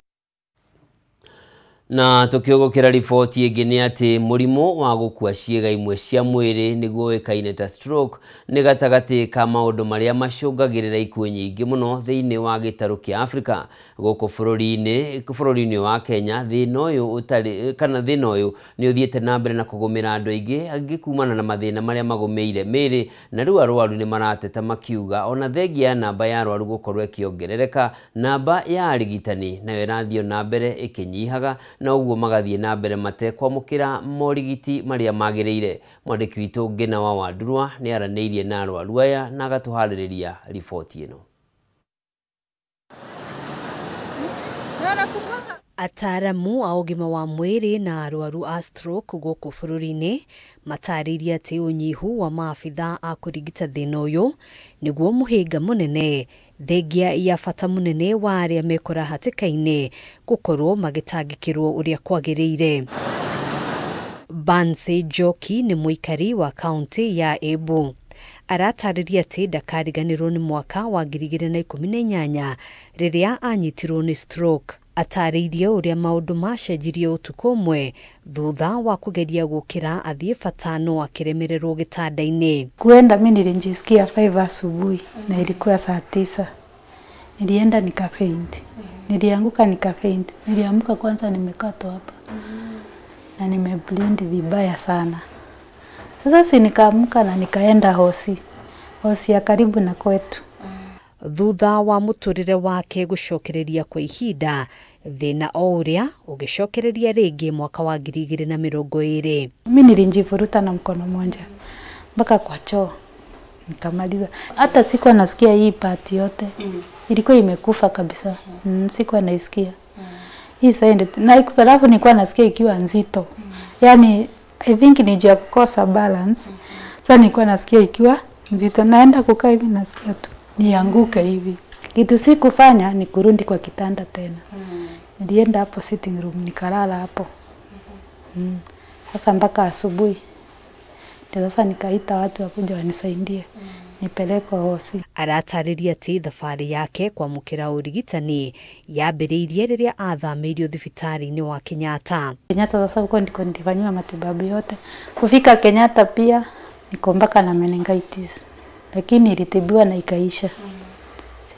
Na tukiugukira riboti ĩngĩ nĩ atĩ mũrimũ wa gũkua ciĩga imwe cia mwĩrĩ nĩguo ũĩkaine ta stroke nĩ gatagatĩ ka maũndũ marĩa macũngagĩrĩra ikuũ nyingĩ mũno thĩinĩ wa gĩtarũ kĩa Afrika. Gũkũ bũrũri-inĩ wa Kenya thĩna ũyũ ũtarĩ kana thĩna ũyũ nĩ ũthiĩte na mbere na kũgũmĩra andũ aingĩ angĩ kumana na mathĩna marĩa magũmĩire mĩĩrĩ, na rĩu arwaru nĩ marateta makiuga ona thengia ya namba ya arwaru gũkorwo ĩkĩongerereka, namba ya arigitani nayo ĩrathiĩ na mbere ĩkĩnyihaga, na ũguo magathiĩ na mbere matekwamũkĩra morigiti marĩa magĩrĩire. Mwandĩki witũ Ngina wa Wandurwa nĩ aranĩirie na arwaru aya na agatũharĩrĩria riboti ĩno. Ataaramu a ũgima wa mwĩrĩ na arwaru a stroke gũkũ bũrũri-inĩ matarĩirie atĩ ũnyihu wa maabitha a kũrigita thĩna ũyũ nĩguo mũhĩnga mũnene thengia ya bata mũnene wa arĩa mekora hatĩka-inĩ gũkorwo magĩtangĩkĩrwo ũrĩa kwagĩrĩire. Banse Njoki nĩ mũikari wa kaunti ya Embu. Aratarĩria atĩ ndakariganĩrwo nĩ mwaka wa 2018 rĩrĩa anyitirwo nĩ stroke. Atarĩirie ũrĩa maũndũ macenjirie ũtukũ ũmwe thutha wa kũgeria gũkĩra athiĩ bata no akĩremererwo gĩtanda-inĩ. Kuenda mimi nilijisikia 5 asubuhi na ilikuwa saa 9. Nilienda nikafaint. Nilianguka nikafaint. Niliamka kwanza nimekatwa hapa. Na nimeblind vibaya sana. Sasa si nikaamka na nikaenda hosi. Hosi ya karibu na kwetu. Thutha wa mũtũrĩre wake gũcokereria kwa ihinda thĩna o ũrĩa ũgĩcokereria rĩngĩ mwaka wa 2020. Mimi nilijivuruta na mkono mmoja mpaka kwa choo nikamaliza. Hata sikuwa nasikia hii part yote. Ilikuwa imekufa kabisa. Sikuwa naisikia. Hii side na alafu nilikuwa nasikia ikiwa nzito. Yaani I think ni juu ya kukosa balance. Sasa nilikuwa nasikia ikiwa nzito, naenda kukaa hivi nasikia tu nianguke hivi. Kitu sikufanya ni kurudi kwa kitanda tena. Nilienda hapo sitting room nikalala hapo. Sasa mpaka asubuhi. Ndio sasa nikaita watu wakuja wanisaidie. Nipelekwa hosi. Aratarĩria atĩ thabarĩ yake kwamũkĩra ũrigitani yambĩrĩirie rĩrĩa athamĩirio thibitarĩ-inĩ wa Kenyatta. Kenyatta sasa huko ndiko nilifanyiwa matibabu yote. Kufika Kenyatta pia niko mpaka na meningitis. Lakini ilitibiwa na ikaisha.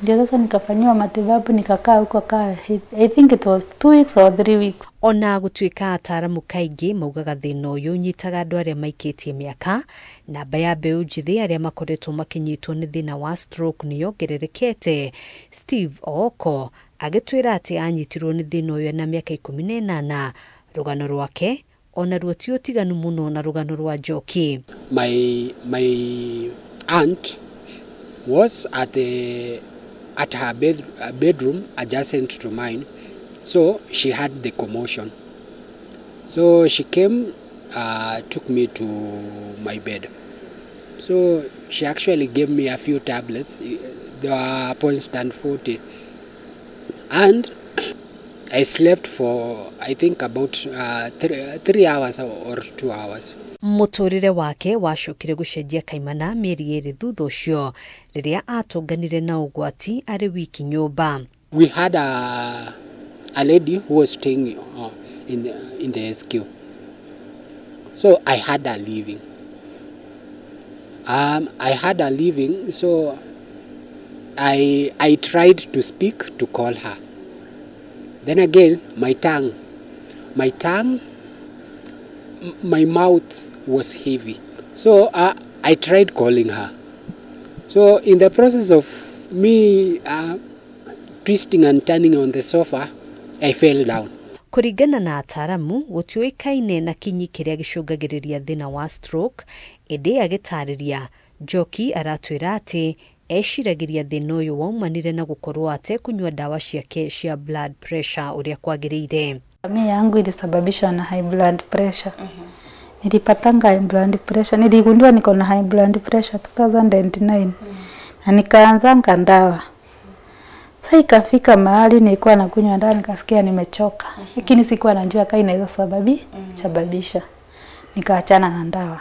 Ndio sasa nikafanyiwa matibabu nikakaa huko kaa I think it was 2 weeks or 3 weeks. Ona gũtuĩka ataaramu kaingĩ maugaga thĩna ũyũ ũnyitaga andũ arĩa maikĩtie mĩaka, namba ya mbeũ njĩthĩ arĩa makoretwo makĩnyitwo nĩ thĩna wa stroke nĩ yongererekete. Steve Ooko agĩtwĩra atĩ anyitirwo nĩ thĩna ũyũ ena mĩaka 18. Rũgano rwake onaruo ti ũtiganu mũno na rũgano rwa Njoki. My aunt was at her bedroom adjacent to mine, so she had the commotion. So she came, took me to my bed. So she actually gave me a few tablets, they were 0.40, and I slept for I think about 3 hours or 2 hours. Mũtũrĩre wake wacokire gũcenjia kaimana mĩeri 2 thutha ũcio rĩrĩa atũnganire na ũgwati arĩ wiki nyũmba. We had a lady who was staying in the SQ. So I had her leaving. I had her leaving, so I tried to speak to call her. Then again, my tongue, my mouth was heavy. So I tried calling her. So in the process of me twisting and turning on the sofa, I fell down. Kũringana na ataaramu gũtiũĩkaine na kinyi kĩrĩa gĩcũngagĩrĩria thĩna wa stroke, ĩndĩ agĩtarĩria Njoki aratwĩra atĩ eciragĩria thĩna ũyũ waumanire na gũkorwo atekũnyua ndawa ciake cia blood pressure ũrĩa kwagĩrĩire. Mimi yangu ilisababishwa na high blood pressure. Nilipatanga high blood pressure, niligundua niko na high blood pressure 2009. Na nikaanza ndawa. Sasa ikafika mahali nilikuwa nakunywa dawa nikasikia nimechoka. Lakini sikuwa najua kama inaweza sababisha. Nikaachana na ndawa.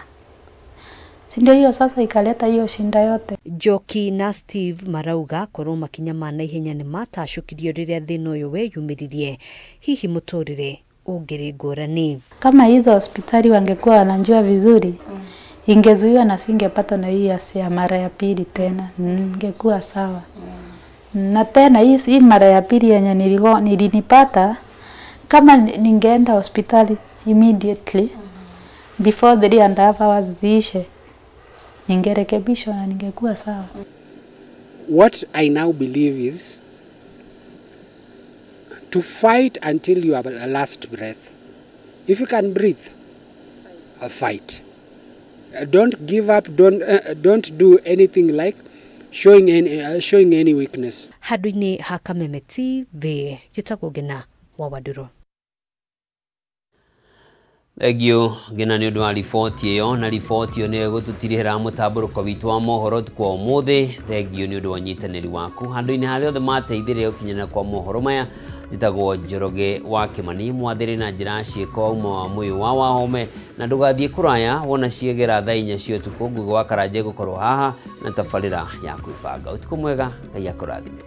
Si ndio hiyo sasa ikaleta hiyo shinda yote. Njoki na Steve marauga korwo makinya ma naihenya nĩ matacũkirio rĩrĩa thĩna ũyũ weyumĩririe, hihi mũtũrĩre ũngĩrĩ ngũrani. Kama hizo hospitali wangekuwa wanajua vizuri, ingezuiwa na singepata na hii ya mara ya pili tena. Ingekuwa sawa. Na tena hii mara ya pili yenye nilinipata, kama ningeenda hospitali immediately before 3.5 hours ziishe, ningerekebishwa na ningekuwa sawa. What I now believe is to fight until your last breath. If you can breathe, fight. Don't give up, don't do anything like showing any weakness. Handũ-inĩ ha Kameme TV, njĩtagwo Ngina wa Wandũrũ. Thengio Ngina nĩ ũndũ wa riboti ĩyo, na riboti ĩyo nĩyo ĩgũtũtirihĩra mũtambũrũko witũ wa mohoro ũtukũ wa ũmũthĩ. Thengio nĩ ũndũ wa ũnyitanĩri waku handũ-inĩ harĩa othe mateithĩrĩria gũkinyanĩra kwa mohoro maya. Njĩtagwo Njoroge wa Kĩmani, mwathĩrĩ na njĩra ciĩko wa uma wa mũyũ wa Wahome, na ndũgathiĩ kũraya wona ciegera thaa 4 cia ũtukũ. Ngugi wa Karanja gũkorwo haha na tabarĩra ya kwĩbanga. Ũtukũ mwega, Ngai akũrathime.